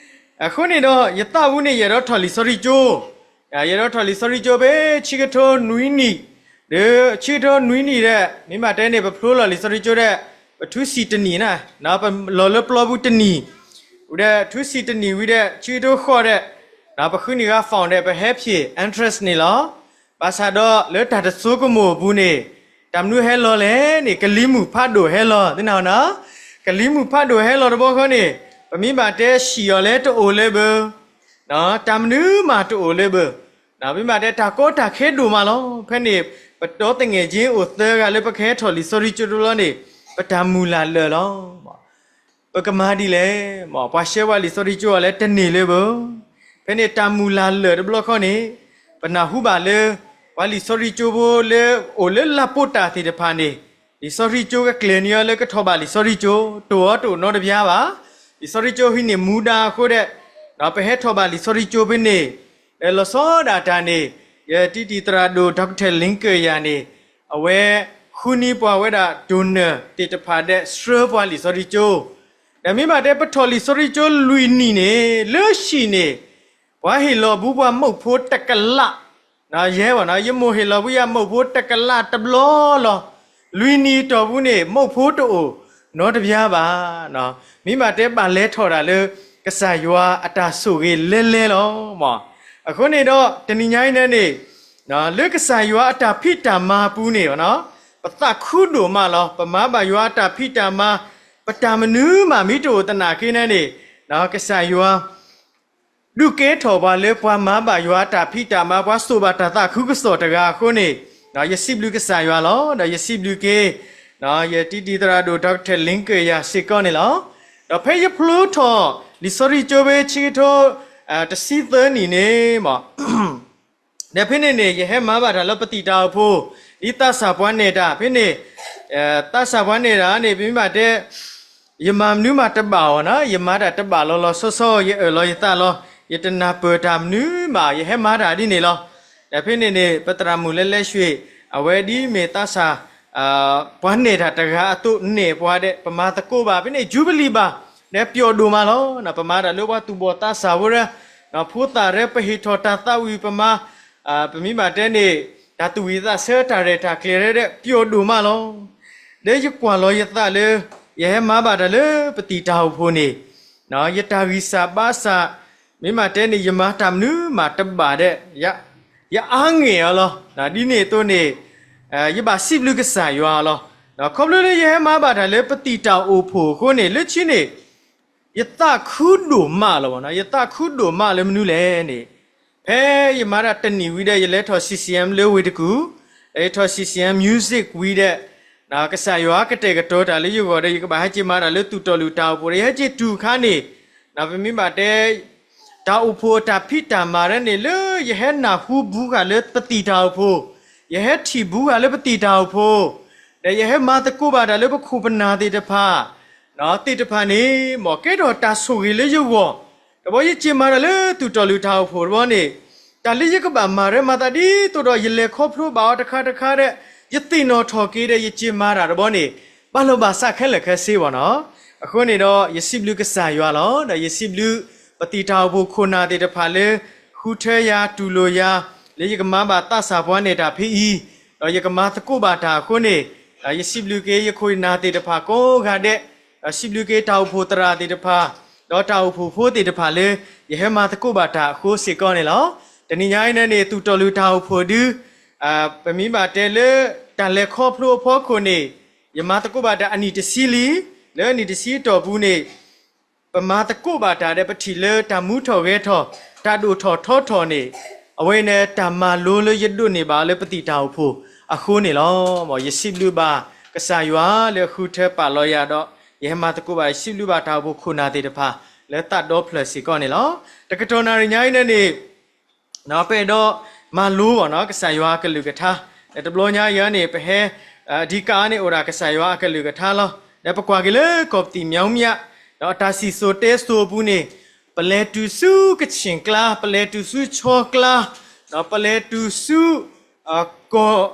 အဃိန့ၣ်ဒီး ယသးပူၤန့ၣ် ယအဲၣ်ဒိးထီၣ်လံာ်စီဆှံကၠိ, ယအဲၣ်ဒိးထီၣ်လံာ်စီဆှံကၠိဖဲဆံကထိနွံနံၣ်, ဒီးဆံကထိနွံနံၣ်ဒီး မ့ၢ်ဘၣ်တဲန့ၣ် ပဖျိလီၤလံာ်စီဆှံကၠိဒီး ပထူစံၣ်တနံၣ်, ပလီၤလၢပျီပူၤတနံၣ်, ဝံၤဒီးထူစံၣ်တနံၣ်ဝံၤဒီး ဆံကထိဃိးဒီး ပဃုန့ၢ်ဂၤ form ဒီး ပဟဲဖံး entrance န့ၣ်လီၤ. ဘၣ်ဆၣ်ဒီးလၢတၢ်တစိကမီၤအပူၤန့ၣ်, တၢ်မနုၤဟဲလီၤလဲၣ်န့ၣ် ကလံၤမုၢ်ဖးဒိၣ်ဟဲလီၤ, သ့ၣ်နၢ်ဟီနီၤ, ကလံၤမုၢ်ဖးဒိၣ်ဟဲလီၤတဘျီဃီန့ၣ်, ပမ့ၢ်ဘၣ်တဲစံၣ်အီၤလၢတအိၣ်လၢၤဘၣ်, တၢ်မနုၤမးတအိၣ်လၢၤဘၣ်, ပမ့ၢ်ဘၣ်တဲတၢ်ကီတၢ်ခဲဒိၣ်မးလီၤ. ဖဲန့ၣ် ပဒီသငဲၣ်ကၠ့အိၣ်သၢဂၤလၢပကဟဲထီၣ်လံာ်စီဆှံကၠိတဘျီန့ၣ်, ပတၢ်မုၢ်လၢ်လၢာ်လီၤ. ပကမၤဒ်လဲၣ်, မ်ပှၤဆှၢပှၤလံာ်စီဆှံကၠိအီၤလၢတန့ၢ်လၢၤဘၣ်. ဖဲန့ၣ်တၢ်မုၢ်လၢ်လၢာ်တဘျီဃီန့ၣ်, ပနၢ်ဟူဘၣ်လၢ ပှၤလံာ်စီဆှံကၠိဖိလၢအိၣ်လၢလၢ်ပိာ်တၢ်သ့ၣ်တဖၣ်န့ၣ်, လံာ်စီဆှံကၠိကကျဲၤန့ၢ်အီၤလၢကထီၣ်ဘၣ်လံာ်စီဆှံကၠိ, တအိၣ်အီၤတအိၣ်နီတဘျီဘၣ်. လံာ်စီဆှံကၠိဟံးန့ၢ်မူဒါအဃိဒီး, ပဟဲထီၣ်ဘၣ်လံာ်စီဆှံကၠိဖဲန့ၣ်, ဒီးလီၤဆီဒၣ်တၢ်န့ၣ်, ယတံၤတံၤသရၣ်ဒိၣ် Doctor Lincoln ယၤန့ၣ်, အဝဲဃ ဃုနံၤပှၤဝဲဒၣ်ဒိၣ်နၢၤသ့ၣ်တဖၣ်ဒဲးဆှၢပှၤလံာ်စီဆှံကၠိ, ဒီးမ့ၢ်ဘၣ်တဲပထီၣ်လံာ်စီဆှံကၠိလွံၢ်နံၣ်န့ၣ် လၢဟံၣ်န့ၣ် ပှၤဟ့ၣ်လီၤဘူးပှၤမုၣ်ဖိတကလး, ယဲဝဲ ယမိၢ်ဟ့ၣ်လီၤဘူးယၤမုၣ်ဖိတကလးတဘျီလီၤ. လွံၢ်နံၣ်တီၢ်ပူၤန့ၣ် မုၣ်ဖိတအိၣ်နီတဘျါဘၣ်. မ့ၢ်ဘၣ်တဲဘၣ်လဲၤထီၣ်ဒၣ်လၢ ကစၢ်ယွၤအတၢ်ဆိၣ်ဂ့ၤလဲၤလဲၤလီၤ. အဃိန့ၣ်ဒီး တနံၤညါအံၤန့ၣ်န့ၣ် လၢကစၢ်ယွၤအတၢ်ဖံးတၢ်မၤပူၤန့ၣ် ပသးခုဒိၣ်မးလီၤ. ပမၤဘၣ်ယွၤအတၢ်ဖံးတၢ်မၤ, ပတၢ်မနုၤမးမ့ၢ်တအိၣ်သနာ်က့န့ၣ်န့ၣ် ကစၢ်ယွၤ ဒုးကဲထီၣ်ပှၤလၢပှၤမၤဘၣ်ယွၤအတၢ်ဖံးတၢ်မၤ ပှၤစိာ်ဘၣ်တၢ်သးခုကစီၣ်တဂၤအဃိန့ၣ် ယစံးဘျုးကစၢ်ယွၤလီၤ. ဒီးယစံးဘျုးက့ၤ ယတံၤတံၤသရၣ်ဒိၣ် ဒီကထၢၣ်လ့ကၢၢ်ယၤစ့ၢ်ကီးန့ၣ်လီၤ. ဒီးဖဲယဖျိထီၣ်လံာ်စီဆှံကၠိဖဲဆံကထိ တဆံသၢနံၣ်န့ၣ် ဒီးဖဲန့ၣ်န့ၣ် ယဟဲမၤဘၣ်တၢ်လၢပသံၣ်တၢ်အိၣ်ဖှိၣ် ဒ်သးစၢ်ပှၤနဲၣ်တၢ်ဖဲန့ၣ် သးစၢ်ပှၤနဲၣ်တၢ်န့ၣ် ပမ့ၢ်ဘၣ်တဲ ယမၤမနုၤမးတဘၣ်အီၤနီၤ, ယမၤတၢ်တဘၣ်လီၤလီၤဆီဆီ, ယအၢၣ်လီၤယသးလီၤ, ယတနၢ်ပၢၢ်တၢ်မနုၤမး, ယဟဲမၤတၢ်ဒ်န့ၣ်လီၤ. ဒီးဖဲန့ၣ်န့ၣ် ပသရၣ်မုၣ်လၢလဲၤဆှ့ၣ် အဝဲဒ်မ့ၢ်သးစၢ် ပှၤနဲၣ်တၢ်တဂၤအသိး နဲၣ်ပှၤဒီး ပမၤသကိးဘၣ် ဖဲန့ၣ် ယူဘလံၤဘၣ်, ဒီးပျီဒိၣ်မးလီၤ. ပမၤတၢ်လၢပှၤသူၣ်ဘီၣ်သးစၢ်ဖိဒီး ဖိသၣ်ရဲ ပဟ့ၣ်ထီၣ်တၢ်သးဝံၣ် ပမၤ ပမ့ၢ်ဘၣ်တဲန့ၣ် တၢ်သူၣ်ဝံၣ်သးဆၢ တၢ်ရဲၣ်တၢ်ကျဲၤရဲဒီး ပျီဒိၣ်မးလီၤ. ဒီးယကွၢ်လီၤယသးလၢ ယဟဲမၤဘၣ်တၢ်လၢပသံၣ်တၢ်အိၣ်ဖှိၣ်န့ၣ် ယတၢ်ဂံၢ်စၢ်ဘါစၢ် မ့ၢ်ဘၣ်တဲန့ၣ် ယမၤတၢ်မနုၤမးတဘၣ်ဒီး ယအါငဲၢ်အီၤလီၤ. ဒ်န့ၣ်အသိးန့ၣ် ယဘၣ်စံးဘျုးကစၢ်ယွၤလီၤ. ခီဖျိလၢယဟဲမၤဘၣ်တၢ်လၢပသံၣ်တၢ်အိၣ်ဖှိၣ်အဃိန့ၣ် လၢခံန့ၣ် ယသးခုဒိၣ်မးလီၤ. ယသးခုဒိၣ်မးလၢမနုၤလဲၣ်န့ၣ် ဖဲယမၤတၢ်တနံၣ်ဝံၤဒီး ယလဲၤထီၣ် C C M လၢဝ့ၢ်တကူၣ်, ဒီးယထီၣ် C C M Music ဝံၤဒီး ကစၢ်ယွၤကတဲာ်ကတီၤတၢ်လၢယဂီၢ်ဒီး ယကဘၣ်ဟဲက့ၤမၤတၢ်လၢသူၣ်တီၤလုၢ်တၢ်အိၣ်ဖှိၣ်ဒီး ယဟဲက့ၤတုၤအခါန့ၣ် ပမ့ၢ်ဘၣ်တဲ တၢ်အိၣ်ဖှိၣ်အတၢ်ဖံးတၢ်မၤရဲန့ၣ် လၢယဟဲနၢ်ဟူဘူးဃာ်လၢပသံၣ်တၢ်အိၣ်ဖှိၣ်, ယဟဲထံၣ်ဘူးဃာ်လၢပသံၣ်တၢ်အိၣ်ဖှိၣ်, ဒီးယဟဲမၤသကိးဘၣ်တၢ်လၢပခိၣ်ပနၢ်သ့ၣ်တဖၣ် သ့ၣ်တဖၣ်န့ၣ် မ်ကဲထီၣ်တၢ်ဆိၣ်ဂ့ၤလၢယဂီၢ်, တဘျီယက့ၤမၤတၢ်လၢသူၣ်တီၤလုၢ်တၢ်အိၣ်ဖှိၣ်တဘျီန့ၣ် တၢ်လၢယကဘၣ်မၤရဲမၤသးဒ်သိးဒီး ယလဲၤခီဖျိဘၣ်အီၤတခါတခါဒီး ယသ့ၣ်နီၣ်ထီၣ်က့ၤဒီး ယက့ၤမၤတၢ်တဘျီန့ၣ် ဘၣ်လီၤဘၣ်စးခဲလၢာ်ခဲဆ့ဘၣ်နီၤ. အဃိန့ၣ်ဒီး ယစံးဘျုးကစၢ်ယွၤလီၤ. ဒီးယစံးဘျုးပသံၣ်တၢ်အိၣ်ဖှိၣ်ခိၣ်နၢ်သ့ၣ်တဖၣ်လၢ ဃုထၢယၤ တူၢ်လိာ်ယၤ လၢယကမၤဘၣ်သးစၢ်ပှၤနဲၣ်တၢ်ဖဲအံၤ, ဒီးယကမၤသကိးဘၣ်တၢ်အဃိန့ၣ် ယစံးဘျုးက့ၤယခိၣ်ယနၢ်သ့ၣ်တဖၣ်ကိးဂၤဒဲး, ဒီးစံးဘျုးက့ၤတၢ်အိၣ်ဖှိၣ်သရၣ်သ့ၣ်တဖၣ်, ဒီးတၢ်အိၣ်ဖှိၣ်ဖိသ့ၣ်တဖၣ်လၢ ယဟဲမၤသကိးဘၣ်တၢ်အဃိစ့ၢ်ကီးန့ၣ်လီၤ. တနံၤညါအံၤန့ၣ်န့ၣ် သူၣ်တီၤလုၢ်တၢ်အိၣ်ဖှိၣ်ဒု ပမ့ၢ်ဘၣ်တဲလၢ တၢ်လဲၤခီဖျိအဖီခိၣ်န့ၣ် ယမၤသကိးဘၣ်တၢ်အနံၣ်တဆံလံ, လၢအနံၣ်တဆံအတီၢ်ပူၤန့ၣ် ပမၤသကိးဘၣ်တၢ်ဒီး ပထံၣ်လၢတၢ်မူထီၣ်ဂဲၤထီၣ် တၢ်ဒိၣ်ထီၣ်ထီထီၣ်န့ၣ် အဝဲန့ၣ်တၢ်မၤလိလၢယဒိးန့ၢ်ဘၣ်လၢပသံၣ်တၢ်အိၣ်ဖှိၣ်အဃိန့ၣ်လီၤ. ယစံးဘျုးဘၣ်ကစၢ်ယွၤလၢအဃုထၢပာ်လီၤယၤဒီး ယဟဲမၤသကိးဘၣ် ယစံးဘျုးဘၣ်တၢ်အိၣ်ဖှိၣ်ခိၣ်နၢ်သ့ၣ်တဖၣ် လၢသးဒီဖျၢၣ်စ့ၢ်ကီးန့ၣ်လီၤ. တကတီၢ်နၣ်ရံၣ်ညါအံၤန့ၣ်န့ၣ် ပအဲၣ်ဒိးမၤလိဘၣ်နီၤ ကစၢ်ယွၤအကလုၢ်ကထါ, ဒီးတဘျီညါအံၤန့ၣ် ပဟဲ အဓိကန့ၣ် အိၣ်ဒၣ်ကစၢ်ယွၤအကလုၢ်ကထါလီၤ. ဒီးပကွၢ်က့ၤလၢကီၢ်ပသံၣ်မၠီမၠး ဒီးအတၢ်စံၣ်စိၤတဲစိၤအပူၤန့ၣ် ပလဲၤတုၤဆူကဆ့ၣ်ကျါ, ပလဲၤတုၤဆူဆီကျါ, ဒီးပလဲၤတုၤဆူ ကီၢ်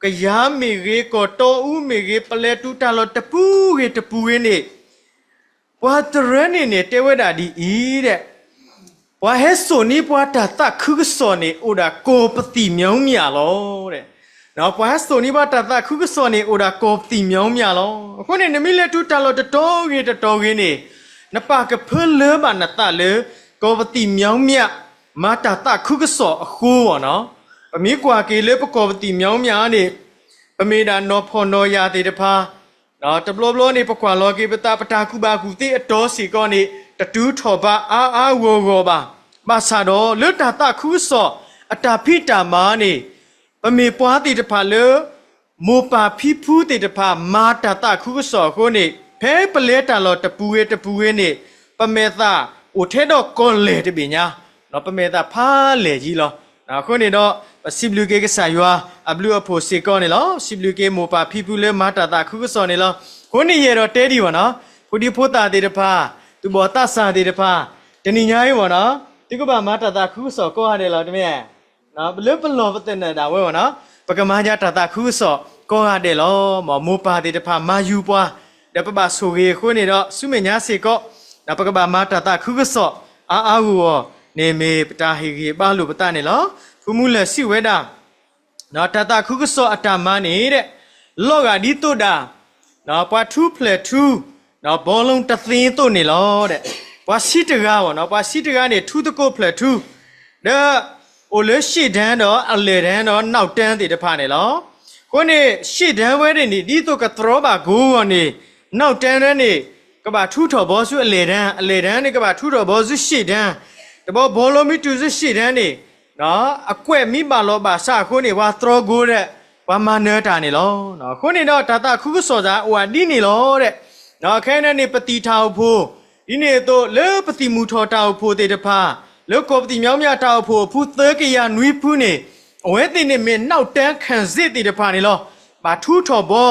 ကယၤမ့ၢ်ဂ့ၤ, ကီၢ်တီအူမ့ၢ်ဂ့ၤ, ပလဲၤတုၤတၢ်လီၢ်တပူၤဂ့ၤတပူၤဂ့ၤန့ၣ် ပှၤတရၢန့ၣ်န့ၣ် တဲဝဲဒၣ်ဒ်အံၤဒဲး, ပှၤဟဲစိာ်န့ၢ်ပှၤတၢ်သးခုကစီၣ်န့ၣ် အိၣ်ဒၣ်ကီၢ်ပသံၣ်မၠီမၠးလီၤ. ပှၤဟဲစိာ်န့ၢ်ပှၤတၢ်သးခုကစီၣ်န့ၣ် အိၣ်ဒၣ်ကီၢ်ပသံၣ်မၠီမၠးလီၤ. အဃိန့ၣ် နမ့ၢ်လဲၤတုၤတၢ်လီၢ်တတီၤဂ့ၤတတီၤဂ့ၤန့ၣ် နပာ်ကဖၢလၢဘၣ်နသးလၢ ကီၢ်ပသံၣ်မၠီမၠး မၤတၢ်သးခုကစီၣ်အဃိဘၣ်နီၤ. ပမ့ၢ်ကွၢ်က့ၤလၢပကီၢ်ပသံၣ်မၠီမၠးန့ၣ် ပမ့ၢ်ဒၣ်နီၢ်ဖှီၣ်နီၢ်ယာ်သ့ၣ်တဖၣ် တဘျီဘျီန့ၣ် ပကွၢ်လီၤက့ၤပသး ပတၢ်ကူၣ်ဘၣ်ကူၣ်သ့အတီၤစ့ၢ်ကီးန့ၣ် တတုၤထီၣ်ဘးအါအါဂီၢ်ဂီၢ်ဘၣ်. ဘၣ်ဆၣ်ဒီး လၢတၢ်သးခုကစီၣ်အတၢ်ဖံးတၢ်မၤန့ၣ် ပမ့ၢ်ပှၤသ့ၣ်တဖၣ်လၢ မိၢ်ပၢ်ဖံဖုသ့ၣ်တဖၣ် မၤတၢ်သးခုကစီၣ်အဃိန့ၣ် ဖဲပလဲၤတၢ်လီၢ်တပူၤဂ့ၤတပူၤဂ့ၤန့ၣ် ပမဲာ်သၣ်အိၣ်ထဲဒီးကီၢ်လဲၢ်တဘ့ၣ်ညါ, ပမဲာ်သၣ်ဖးလဲၢ်ယံၤလီၤ. အဃိန့ၣ်ဒီး ပစံးဘျုးက့ၤကစၢ်ယွၤအဘျုးအဖှိၣ်စ့ၢ်ကီးန့ၣ်လီၤ. စံးဘျုးက့ၤမိၢ်ပၢ်ဖံဖုလၢမၤတၢ်သးခုကစီၣ်န့ၣ်လီၤ. အဃိန့ၣ်ယအဲၣ်ဒိးတဲဒံးဘၣ်နီၤ, ဖိဒံဖိသၣ်သ့ၣ်တဖၣ်, သူၣ်ဘီၣ်သးစၢ်သ့ၣ်တဖၣ်, တနံၤညါအံၤဘၣ်နီၤ, သုကဘၣ်မၤတၢ်သးခုကစီၣ်ကိးဂၤဒဲးလီၤ တမ့ၢ် လၢပလီၢ်ပသနၢၣ်ဒၣ်ဝဲဘၣ်နီၤ, ပကမၤယၤတၢ်သးခုကစီၣ် ကိးဂၤဒဲးလီၤ. မ်မိၢ်ပၢ်သ့ၣ်တဖၣ်မၤယူၤပှၤ, ဒီးပဘၣ်ဆိၣ်ဂ့ၤအဃိန့ၣ်ဒီး ဆူမဲာ်ညါစ့ၢ်ကီး ဒီးပကဘၣ်မၤတၢ်သးခုကစီၣ်အါအါဂီၢ်ဂီၢ်န့ၣ် မ့ၢ်ပတၢ်ဟ့ၣ်ဂံၢ်ဟ့ၣ်ဘါလိာ်ပသးန့ၣ်လီၤ. ဖုမူလၢာ်စံးဝဲဒၣ် တၢ်သးခုကစီၣ်အတၢ်မၤန့ၣ်ဒီး လီၤဂာ်ဒ်သိးဒၣ် ပှၤထူဖျဲၣ်ထူ ဘီလူတသ့အသိးန့ၣ်လီၤ. ပှၤဆံးတဂၤဘၣ်နီၤ, ပှၤဆံးတဂၤန့ၣ် ထူသကိးဖျဲၣ်ထူ ဒီး အိၣ်လၢရှေ့တန်းဒီးအလယ်တန်းဒီးနောက်တန်းသ့ၣ်တဖၣ်န့ၣ်လီၤ. အဃိန့ၣ် ရှေ့တန်းဝဲန့ၣ်န့ၣ် ဒ်သိးကတြီဘၣ်ကိးဂီၤန့ၣ် နောက်တန်းန့ၣ် ကဘၣ်ထူထီၣ်ဘီဆူအလယ်တန်း, အလယ်တန်းန့ၣ် ကဘၣ်ထူထီၣ်ဘီဆူရှေ့တန်း, တဘျီဘီလူမ့ၢ်တုၤဆူရှေ့တန်းန့ၣ် အကွဲးမ့ၢ်ဘၣ်လီၤဘၣ်စးအဃိန့ၣ် ပှၤတြီကိဒီး ပှၤမၤနၢၤတၢ်န့ၣ်လီၤ. အဃိန့ၣ်ဒီးတၢ်သးခုကစီၣ်စ့ၢ်အိၣ်ဒ်န့ၣ်လီၤဒီး ခဲအံၤန့ၣ် ပသံၣ်တၢ်အိၣ်ဖှိၣ် ဒ်န့ၣ်အသိး လၢပသံၣ်မူၤထီၣ်တၢ်အိၣ်ဖှိၣ်သ့ၣ်တဖၣ် လၢကီၢ်ပသံၣ်မၠီမၠၣ်တၢ်အိၣ်ဖှိၣ်အဖုသၢကယၤနွံဖုန့ၣ် အဝဲသ့ၣ်န့ၣ်မ့ၢ်နောက်တန်းခံစစ်သ့ၣ်တဖၣ်န့ၣ်လီၤ. ဘၣ်ထူထီၣ်ဘီ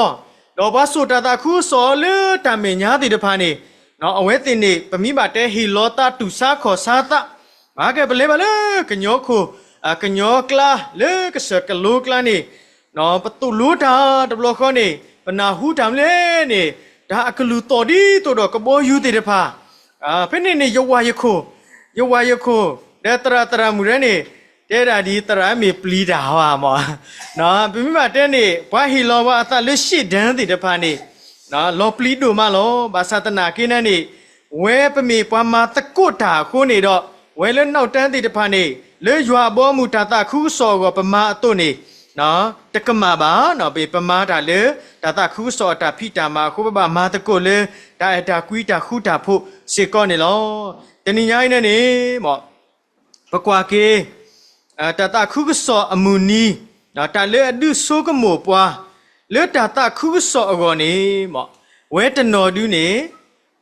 ဒီးပှၤစိာ်တၢ်သးခုကစီၣ်လၢတၢ်မဲာ်ညါသ့ၣ်တဖၣ်န့ၣ် အဝဲသ့ၣ်န့ၣ် ပမ့ၢ်ဘၣ်တဲဟ့ၣ်လီၤသးတူၢ်ဆါခီၣ်ဆါသး ဘၣ်ကဲပလဲၤဘၣ်လၢကညီခိၣ် ကညီကျါ လၢကစၢၢ်ကလိကျါန့ၣ် ပသိၣ်လိတၢ်တဘျီဃီန့ၣ် ပနၢ်ဟူတၢ်မနုၤလဲၣ်န့ၣ် တၢ်အကလုၢ်သီၣ်ဒ်သိးဒီးကဘီယူၤသ့ၣ်တဖၣ် ဖဲန့ၣ်န့ၣ် ယဝၤယခိၣ် ယဝၤယခိၣ် ဒီးသရၣ်သရၣ်မုၣ်ဒၣ်န့ၣ် တဲဒၣ်ဒ်သရၣ်မ့ၢ်ပျံၤတၢ်ဟါမး ပမ့ၢ်ဘၣ်တဲန့ၣ် ပှၤဟ့ၣ်လီၤဝဲအသးလၢရှေ့တန်းသ့ၣ်တဖၣ်န့ၣ် လီၤပျံၤဒိၣ်မးလီၤ. ဘၣ်ဆၣ်သနာ်က့န့ၣ်န့ၣ် ဝဲပမ့ၢ်ပှၤမၤသကိးတၢ်အဃိန့ၣ်ဒီး ဝဲလၢနောက်တန်းသ့ၣ်တဖၣ်န့ၣ် လၢယွၤအဘီအမုၢ်တၢ်သးခုကစီၣ်အဂီၢ်ပမၤအသိးန့ၣ် တကမၣ်ဘၣ်. ပမၤတၢ်လၢ တၢ်သးခုကစီၣ်အတၢ်ဖံးတၢ်မၤအဃိ ပဘၣ်မၤသကိးလၢ တၢ်အဲၣ်တၢ်ကွံတၢ်ဃူတၢ်ဖိးစ့ၢ်ကီးန့ၣ်လီၤ. တနံၤညါအံၤန့ၣ်န့ၣ် ပကွၢ်က့ၤ တၢ်သးခုကစီၣ်အမုၢ်နံၤ တၢ်လၢအဒုးဆိကမိၣ်ပှၤ လၢတၢ်သးခုကစီၣ်အဂီၢ်န့ၣ် ဝဲတနီၤဒုန့ၣ်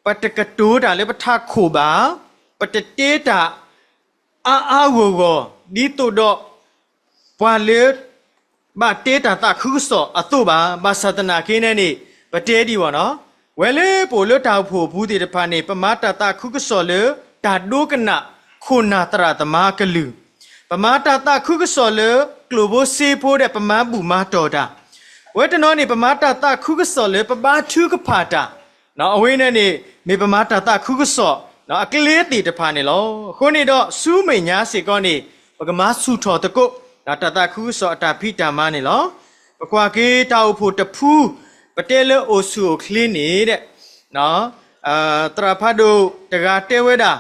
ပတကတိၤတၢ်လၢပထးခိၣ်ဘၣ်, ပတတဲတၢ် အါအါဂီၢ်ဂီၢ် ဒ်သိးဒီး ပှၤလၢ ဘၣ်တဲတၢ်သးခုကစီၣ်အသိးဘၣ်. ဘၣ်ဆၣ်သနာ်က့န့ၣ်န့ၣ် ပတဲဒံးဘၣ်နီၤ, ဝဲလၢပအိၣ်လၢတၢ်အိၣ်ဖှိၣ်အပူၤသ့ၣ်တဖၣ်န့ၣ် ပမၤတၢ်သးခုကစီၣ်လၢ တၢ်ဒိကနၣ်ခိၣ်နၢ်သရၣ်သမါကလုၢ်, ပမၤတၢ်သးခုကစီၣ်လၢ ကျိၣ်ဖိစ့ဖိဒီးပမၤဘူၣ်မၤတီၢ်တၢ်, ဝဲတနီၤန့ၣ် ပမၤတၢ်သးခုကစီၣ်လၢပဘါထုကဖၣ်တၢ် အဝဲန့ၣ်န့ၣ် မ့ၢ်ပမၤတၢ်သးခုကစီၣ် အကျဲသ့ၣ်တဖၣ်န့ၣ်လီၤ. အဃိန့ၣ်ဒီး ဆူမဲာ်ညါစ့ၢ်ကီးန့ၣ် ပကမၤဆူၣ်ထီၣ်သကိး တၢ်သးခုကစီၣ်အတၢ်ဖံးတၢ်မၤန့ၣ်လီၤ. ပကွၢ်က့ၤတၢ်အိၣ်ဖှိၣ်တဖု ပတဲလၢအိၣ်ဆူၣ်အိၣ်ချ့န့ၣ်ဒီး သရၣ်ဖးဒိၣ်တဂၤတဲဝဲဒၣ်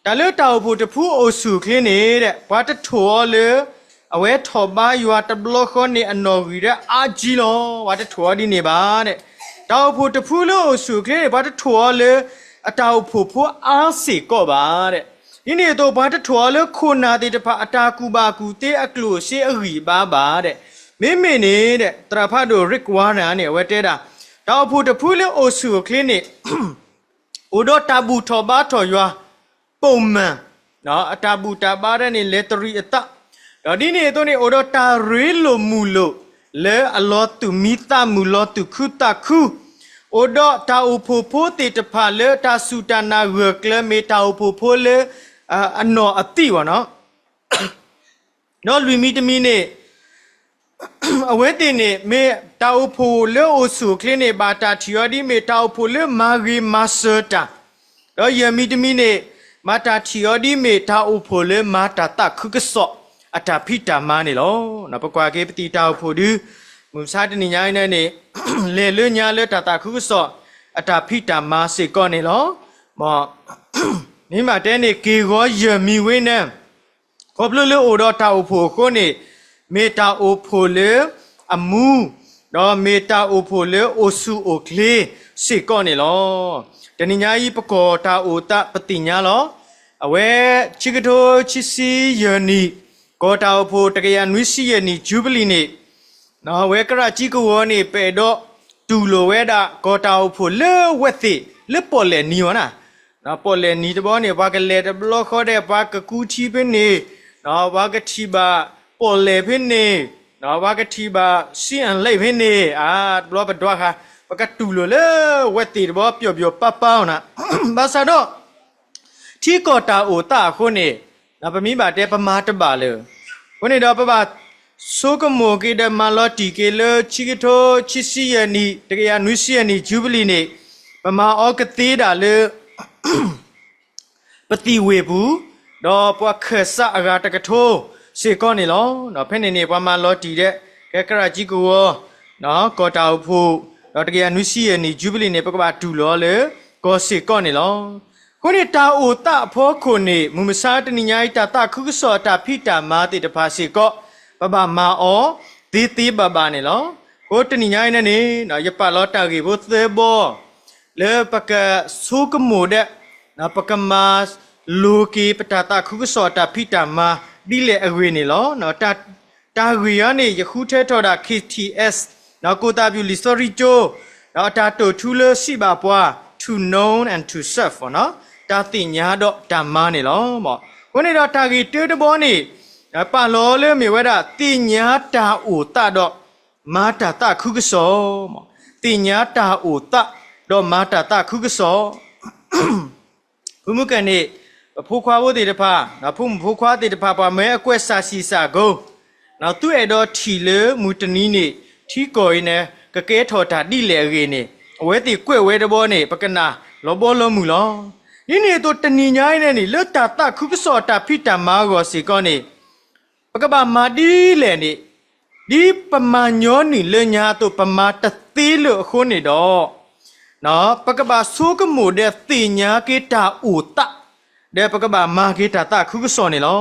တၢ်လၢတၢ်အိၣ်ဖှိၣ်တဖုအိၣ်ဆူၣ်အိၣ်ချ့န့ၣ်ဒီး ပှၤတထိၣ်အီၤလၢ အဝဲထီၣ်ဘါယွၤတဘျီဃီန့ၣ် အနီၣ်ဂံၢ်ဒီးအါကံလီၤ. ပှၤတထိၣ်အီၤဒ်န့ၣ်ဘၣ်ဒီး တၢ်အိၣ်ဖှိၣ်တဖုလၢအိၣ်ဆူၣ်အိၣ်ချ့န့ၣ် ပှၤတထိၣ်အီၤလၢ အတၢ်အိၣ်ဖှိၣ်ဖိအါစ့ၢ်ကီးဘၣ်ဒီး ဒ်န့ၣ်အသိး ပှၤတထိၣ်အီၤလၢခိၣ်နၢ်သ့ၣ်တဖၣ် အတၢ်ကူၣ်ဘၣ်ကူၣ်သ့အကျိၣ်အစ့အဂံၢ်အဘါဘၣ်ဒီး မ့မ့ၢ်န့ၣ်ဒီး သရၣ်ဖးဒိၣ် Rick Warren န့ၣ် အဝဲတဲဒၣ် တၢ်အိၣ်ဖှိၣ်တဖုလၢအိၣ်ဆူၣ်အိၣ်ချ့န့ၣ် အိၣ်ဒီးတၢ်ဘူၣ်ထီၣ်ဘါထီၣ်ယွၤ ပိာ်မၢၣ် အတၢ်ဘူၣ်တၢ်ဘါဒၣ်န့ၣ် လဲၤတရံးအသး, ဒီးဒ်န့ၣ်အသိးန့ၣ် အိၣ်ဒီးတၢ်ရ့လိာ်မုာ်လိာ် လၢအလီၤသူၣ်မံသးမုာ် လီၤသူၣ်ခုသးခု, အိၣ်ဒီးတၢ်အိၣ်ဖှိၣ်ဖိသ့ၣ်တဖၣ်လၢတၢ်စူၢ်တၢ်နာ်ဂၢၢ်ကျၢၤ မ့ၢ်တၢ်အိၣ်ဖှိၣ်ဖိလၢ အနီၢ်အသံၣ်ဘၣ်နီၤ ဒီးလွံၢ်မံၤတမံၤန့ၣ် အဝဲသ့ၣ်န့ၣ် မ့ၢ်တၢ်အိၣ်ဖှိၣ်လၢအိၣ်ဆူၣ်အိၣ်ချ့န့ၣ် ဘၣ်တၢ်ထံၣ်အီၤဒ်မ့ၢ်တၢ်အိၣ်ဖှိၣ်လၢမၤဂ့ၤမၤစၢၤတၢ်, ဒီးယဲၢ်မံၤတမံၤန့ၣ် ဘၣ်တၢ်ထံၣ်အီၤဒ်မ့ၢ်တၢ်အိၣ်ဖှိၣ်လၢမၤတၢ်သးခုကစီၣ်အတၢ်ဖံးတၢ်မၤန့ၣ်လီၤ. ပကွၢ်က့ၤပသံၣ်တၢ်အိၣ်ဖှိၣ်ဒု မုၢ်မဆါတနံၤညါအံၤန့ၣ်န့ၣ် လဲၤလၢညါလၢတၢ်သးခုကစီၣ်အတၢ်ဖံးတၢ်မၤစ့ၢ်ကီးန့ၣ်လီၤ. မ့ၢ်မ့ၢ်တဲန့ၣ် က့ၤဂီၤယဲၢ်မံၤဝဲန့ၣ် ခီဖျိလၢအိၣ်ဒီးတၢ်အိၣ်ဖှိၣ်အဃိန့ၣ် မ့ၢ်တၢ်အိၣ်ဖှိၣ်လၢအမူ ဒီးမ့ၢ်တၢ်အိၣ်ဖှိၣ်လၢအိၣ်ဆူၣ်အိၣ်ချ့စ့ၢ်ကီးန့ၣ်လီၤ. တနံၤညါအံၤ ပကီၢ်တၢ်အိၣ်သးပသ့ၣ်ညါလီၤ. အဝဲ ခံကထိခံဆံယဲၢ်နံၣ် ကီၢ်တၢ်အိၣ်ဖှိၣ်တကယၤနွံဆံယဲၢ်နံၣ် ကၠူဘလံၣ်န့ၣ် အဝဲကရၢကံကဝီၤန့ၣ် ပအဲၣ်ဒိးတူၢ်လိာ်ဝဲဒၣ် ကီၢ်တၢ်အိၣ်ဖှိၣ်လၢဝဲသ့ၣ်လၢပီၣ်လဲၣ်နံၤဝဲန့ၣ် ပီၣ်လဲၣ်နံၤတဘျီန့ၣ် ပှၤကလဲၤတဘျီဃီဒီး ပှၤကကူထံဖဲန့ၣ်, ပှၤကထံၣ်ဘၣ်ပီၣ်လဲၣ်ဖဲန့ၣ်, ပှၤကထံၣ်ဘၣ်စံအလဲၣ်ဖဲန့ၣ်, တဘျီပဒွးဃာ် ပကတူၢ်လိာ်လၢဝဲသ့ၣ်တဘျီပျီပျီပၢ်ပၢ်အီၤန့ၣ်, ဘၣ်ဆၣ်ဒီး ထံကီၢ်တၢ်အိၣ်သးအဃိန့ၣ် ပမ့ၢ်ဘၣ်တဲပမၤတဘၣ်လၢၤ, အဃိန့ၣ်ဒီးပဘၣ် ဆိကမိၣ်က့ၤဒီးမၤလီၤတံၢ်က့ၤလၢ ခံကထိခံဆံယဲၢ်နံၣ် တကယၤနွံဆံယဲၢ်နံၣ် Jubilee န့ၣ် ပမၤအီၤကသ့ဒၣ်လၢ ပသံၣ်ဝ့ၢ်ပူၤ, ဒီးပှၤခၢၣ်စးအဂၤတကထိစ့ၢ်ကီးန့ၣ်လီၤ. ဖဲန့ၣ်န့ၣ် ပှၤမၤလီၤတံၢ်ဒဲး ကဲကရၢကံကဝီၤ, ကီၢ်တၢ်အိၣ်ဖှိၣ်, ဒီးတကယၤနွံဆံယဲၢ်နံၣ် Jubilee န့ၣ် ပကဘၣ်တူၢ်လိာ်အီၤလၢကီၢ်စ့ၢ်ကီးန့ၣ်လီၤ. အဃိန့ၣ် တၢ်အိၣ်သးအဖီခိၣ်န့ၣ် မုၢ်မဆါတနံၤညါအံၤ တၢ်သးခုကစီၣ်အတၢ်ဖံးတၢ်မၤသ့ၣ်တဖၣ်စ့ၢ်ကီး ပဘၣ်မၤအီၤသ့သ့ဘၣ်ဘၣ်န့ၣ်လီၤ. အဃိတနံၤညါအံၤန့ၣ်န့ၣ် ယပာ်လီၤတၢ်ဂ့ၢ်ဖိသၢဘီ လၢပကဆိကမိၣ်ဒီး ပကမၤလိက့ၤပတၢ်သးခုကစီၣ်အတၢ်ဖံးတၢ်မၤဒ်လဲၣ်အဂ့ၢ်န့ၣ်လီၤ. တၢ်ဂ့ၢ်အံၤန့ၣ် ယဃုထၢထီၣ်ဒၣ် K T S ကိၣ်သးပူၤလံာ်စီဆှံကၠိ ဒီးအတၢ်တိာ်ထူလၢစံးဘၣ်ပှၤ to know and to serve တၢ်သ့ၣ်ညါဒီးတၢ်မၤန့ၣ်လီၤ. အဃိန့ၣ်ဒီးတၢ်ဂ့ၢ်တၢတဘီန့ၣ် ပာ်လီၤလၢမ့ၢ်ဝဲဒၣ် သ့ၣ်ညါတၢ်အိၣ်သးဒီးမၤတၢ်သးခုကစီၣ်, သ့ၣ်ညါတၢ်အိၣ်သးဒီးမၤတၢ်သးခုကစီၣ် ဖုမုၢ်ကၢၢ်န့ၣ် ပဖိခွါဖိသ့ၣ်တဖၣ်, ဖိမုၣ်ဖိခွါသ့ၣ်တဖၣ် ပှၤမၢအကွဲးစၢ်စံၣ်စၢ်ကိၤ, သုအဲၣ်ဒိးထံၣ်လၢမုၢ်တနံၤန့ၣ် ထံကီၢ်အံၤန့ၣ် ကကဲထီၣ်တၢ်ဒ်လဲၣ်အဂ့ၢ်န့ၣ် အဝဲသ့ၣ်ကွဲးဝဲတဘီန့ၣ် ပကနၣ်လီၤဘီလီၤမုၢ်လီၤ. ဒ်န့ၣ်အသိးတနံၤညါအံၤန့ၣ်န့ၣ် လၢတၢ်သးခုကစီၣ်အတၢ်ဖံးတၢ်မၤအဂီၢ်စ့ၢ်ကီးန့ၣ် ပကဘၣ်မၤဒ်လဲၣ်န့ၣ် ဒ်ပမၤညီနုၢ်လၢညါအသိး ပမၤတသ့လၢၤအဃိန့ၣ်ဒီး ပကဘၣ်ဆိကမိၣ်ဒီးသ့ၣ်ညါက့ၤတၢ်အိၣ်သး, ဒီးပကဘၣ်မၤက့ၤတၢ်သးခုကစီၣ်န့ၣ်လီ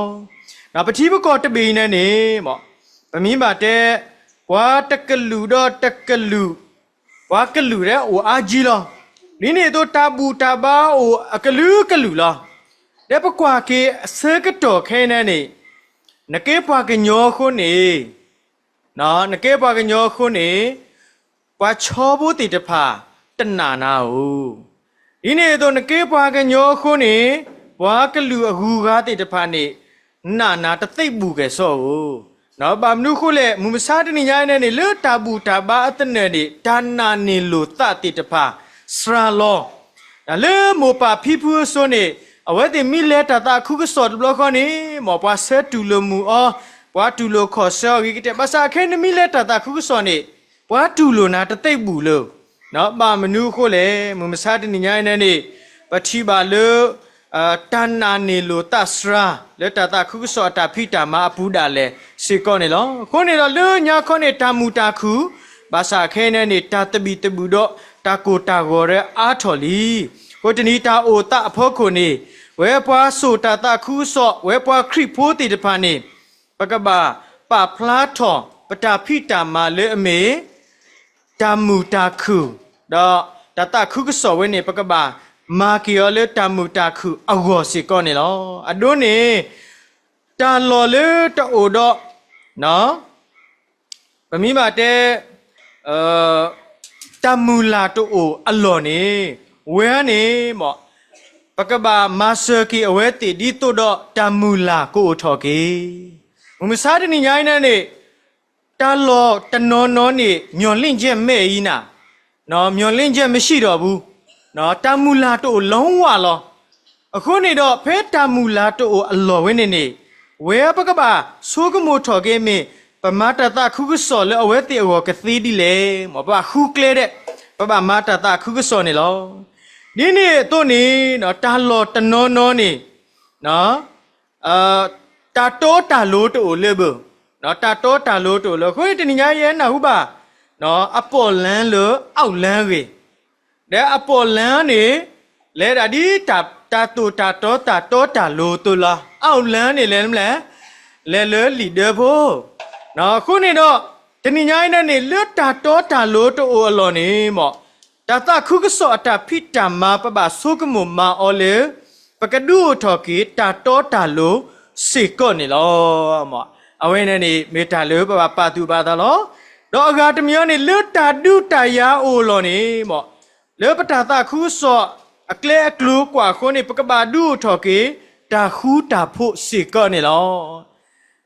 ၤ. ပထံပကီၢ်တဘ့ၣ်အံၤန့ၣ်န့ၣ် ပမ့ၢ်ဘၣ်တဲ ပှၤတကလုာ်ဒီးတကလုာ်, ပှၤကလုာ်ဒီးအိၣ်အါကံလီၤ. ဒ်န့ၣ်အသိးတၢ်ဘူၣ်တၢ်ဘါအိၣ်အကလုာ်ကလုာ်လီၤ. ဒီးပကွၢ်က့ၤအဆၢကတီၢ်ခဲအံၤန့ၣ်န့ၣ် နကဲပှၤကညီအဃိန့ၣ် နကဲပှၤကညီအဃိန့ၣ် ပှၤဆီဖိသ့ၣ်တဖၣ်တနာ်နၤဧိၤ, ဒ်န့ၣ်အသိးနကဲပှၤကညီအဃိန့ၣ် ပှၤကလုာ်အဂုၤအဂၤသ့ၣ်တဖၣ်န့ၣ် နာ်နၤတသ့ဘူးကဲၣ်ဆိဧိၤ, ဘၣ်မနုၤအဃိလဲၣ် မုၢ်မဆါတနံၤညါအံၤန့ၣ်န့ၣ် လၢတၢ်ဘူၣ်တၢ်ဘါအသနၢၣ်န့ၣ် တၢ်နာ်န့ၢ်လိာ်သးသ့ၣ်တဖၣ်စှၤလီၤ လၢမိၢ်ပၢ်ဖံဖုအစိၤန့ၣ် အဝဲသ့ၣ်မ့ၢ်လဲၤတၢ်သးခုကစီၣ်တဘျီဃီန့ၣ် မ်ပှၤဆၢတူၢ်လိာ်မုာ်အီၤ, ပှၤတူၢ်လိာ်ခီၣ်ဆၢအီၤဂ့ၤကတၢၢ်, ဘၣ်ဆၣ်ခဲအံၤနမ့ၢ်လဲၤတၢ်သးခုကစီၣ်န့ၣ် ပှၤတူၢ်လိာ်နၤတသ့ဘူးလၢၤ, ဘၣ်မနုၤအဃိလဲၣ်, မုၢ်မဆါတနံၤညါအံၤန့ၣ်န့ၣ် ပထံၣ်ဘၣ်လၢ တၢ်နာ်န့ၢ်လိာ်သးစှၤ လၢတၢ်သးခုကစီၣ်အတၢ်ဖံးတၢ်မၤအပူၤဒၣ်လဲာ်စ့ၢ်ကီးန့ၣ်လီၤ. အဃိန့ၣ်ဒီးလၢညါခီန့ၣ် တၢ်မုာ်တၢ်ခုၣ်, ဘၣ်ဆၣ်ခဲအံၤန့ၣ်န့ၣ် တၢ်သဘံၣ်သဘုၣ်ဒီးတၢ်ကိၢ်တၢ်ဂီၤဒီးအါထီၣ်လံ. အဃိတနံၤတၢ်အိၣ်သးအဖီခိၣ်န့ၣ် ဝဲပှၤစိာ်တၢ်သးခုကစီၣ် ဝဲပှၤခရံာ်ဖိသ့ၣ်တဖၣ်န့ၣ် ပကဘၣ်ပာ်ဖျါထီၣ်ပတၢ်ဖံးတၢ်မၤလၢအမ့ၢ် တၢ်မုာ်တၢ်ခုၣ်, ဒီးတၢ်သးခုကစီၣ်ဝဲန့ၣ် ပကဘၣ်မၤက့ၤအီၤလၢတၢ်မုာ်တၢ်ခုၣ်အဂီၢ်စ့ၢ်ကီးန့ၣ်လီၤ. အဒိန့ၣ် တၢ်လီၢ်လၢတအိၣ်ဒီး ပမ့ၢ်ဘၣ်တဲ တၢ်မုၢ်လၢ်တအိၣ်အလီၢ်န့ၣ် ဝဲန့ၣ် ပကဘၣ်မၤစၢၤက့ၤအဝဲသ့ၣ်ဒ်သိးဒီးတၢ်မုၢ်လၢ်ကအိၣ်ထီၣ်က့ၤ. မုၢ်မဆါတနံၤညါအံၤန့ၣ်န့ၣ် တၢ်လီၢ်တနီၤနီၤန့ၣ် မျှော်လင့်ချက် မဲ့အံၤနၤ, မျှော်လင့်ချက် မရှိတော့ဘူး, တၢ်မုၢ်လၢ်တအိၣ် လုံးဝ လီၤ. အဃိန့ၣ်ဒီး ဖဲတၢ်မုၢ်လၢ်တအိၣ်အလီၢ်ဝဲန့ၣ်န့ၣ် ဝဲပကဘၣ်ဆိကမိၣ်ထီၣ်က့ၤမ့ၢ် ပမၤတၢ်သးခုကစီၣ်လၢအဝဲသ့ၣ်အဂီၢ်ကသ့ဒ်လဲၣ်, မ်ပဘၣ်ဃုကျဲဒဲး ပဘၣ်မၤတၢ်သးခုကစီၣ်န့ၣ်လီၤ. ဒ်န့ၣ်အသိးန့ၣ် တၢ်လီၢ်တနီၤနီၤန့ၣ် တၢ်တီတၢ်လိၤတအိၣ်လၢၤဘၣ်, တၢ်တီတၢ်လိၤတအိၣ်လၢၤ. အဃိန့ၣ်တနံၤညါယဲနၢ်ဟူဘၣ် အပေါ်လမ်းလၢအောက်လမ်းအဂ့ၢ်, ဒီးအပေါ်လမ်းန့ၣ် လဲၤဒၣ်ဒ်တၢ်သိၣ်တၢ်တီ တၢ်တီတၢ်လိၤအသိးလီၤ. အောက်လမ်းန့ၣ် လဲၤမလဲၣ်, လဲၤလၢလံာ်ဒၢဖိ. အဃိန့ၣ်ဒီး တနံၤညါအံၤန့ၣ်န့ၣ် လၢတၢ်တီတၢ်လိၤတအိၣ်အလီၢ်န့ၣ် တၢ်သးခုကစီၣ်အတၢ်ဖံးတၢ်မၤ ပဘၣ်ဆိကမိၣ်မၤအီၤလၢ ပကဒုးအိၣ်ထီၣ်က့ၤတၢ်တီတၢ်လိၤစ့ၢ်ကီးန့ၣ်လီၤ. အဝဲန့ၣ်န့ၣ် မ့ၢ်တၢ်လၢပဘၣ်ပာ်သူၣ်ပာ်သးလီၤ. ဒီးအဂၤတမံၤအံၤန့ၣ် လၢတၢ်ဒုးတၢ်ယၤအအိၣ်အလီၢ်န့ၣ် လၢပတၢ်သးခုကစီၣ်အကျဲအကျိၤကွၢ်အဃိန့ၣ် ပကဘၣ်ဒုးအိၣ်ထီၣ်က့ၤ တၢ်ဃူတၢ်ဖိးစ့ၢ်ကီးန့ၣ်လီၤ.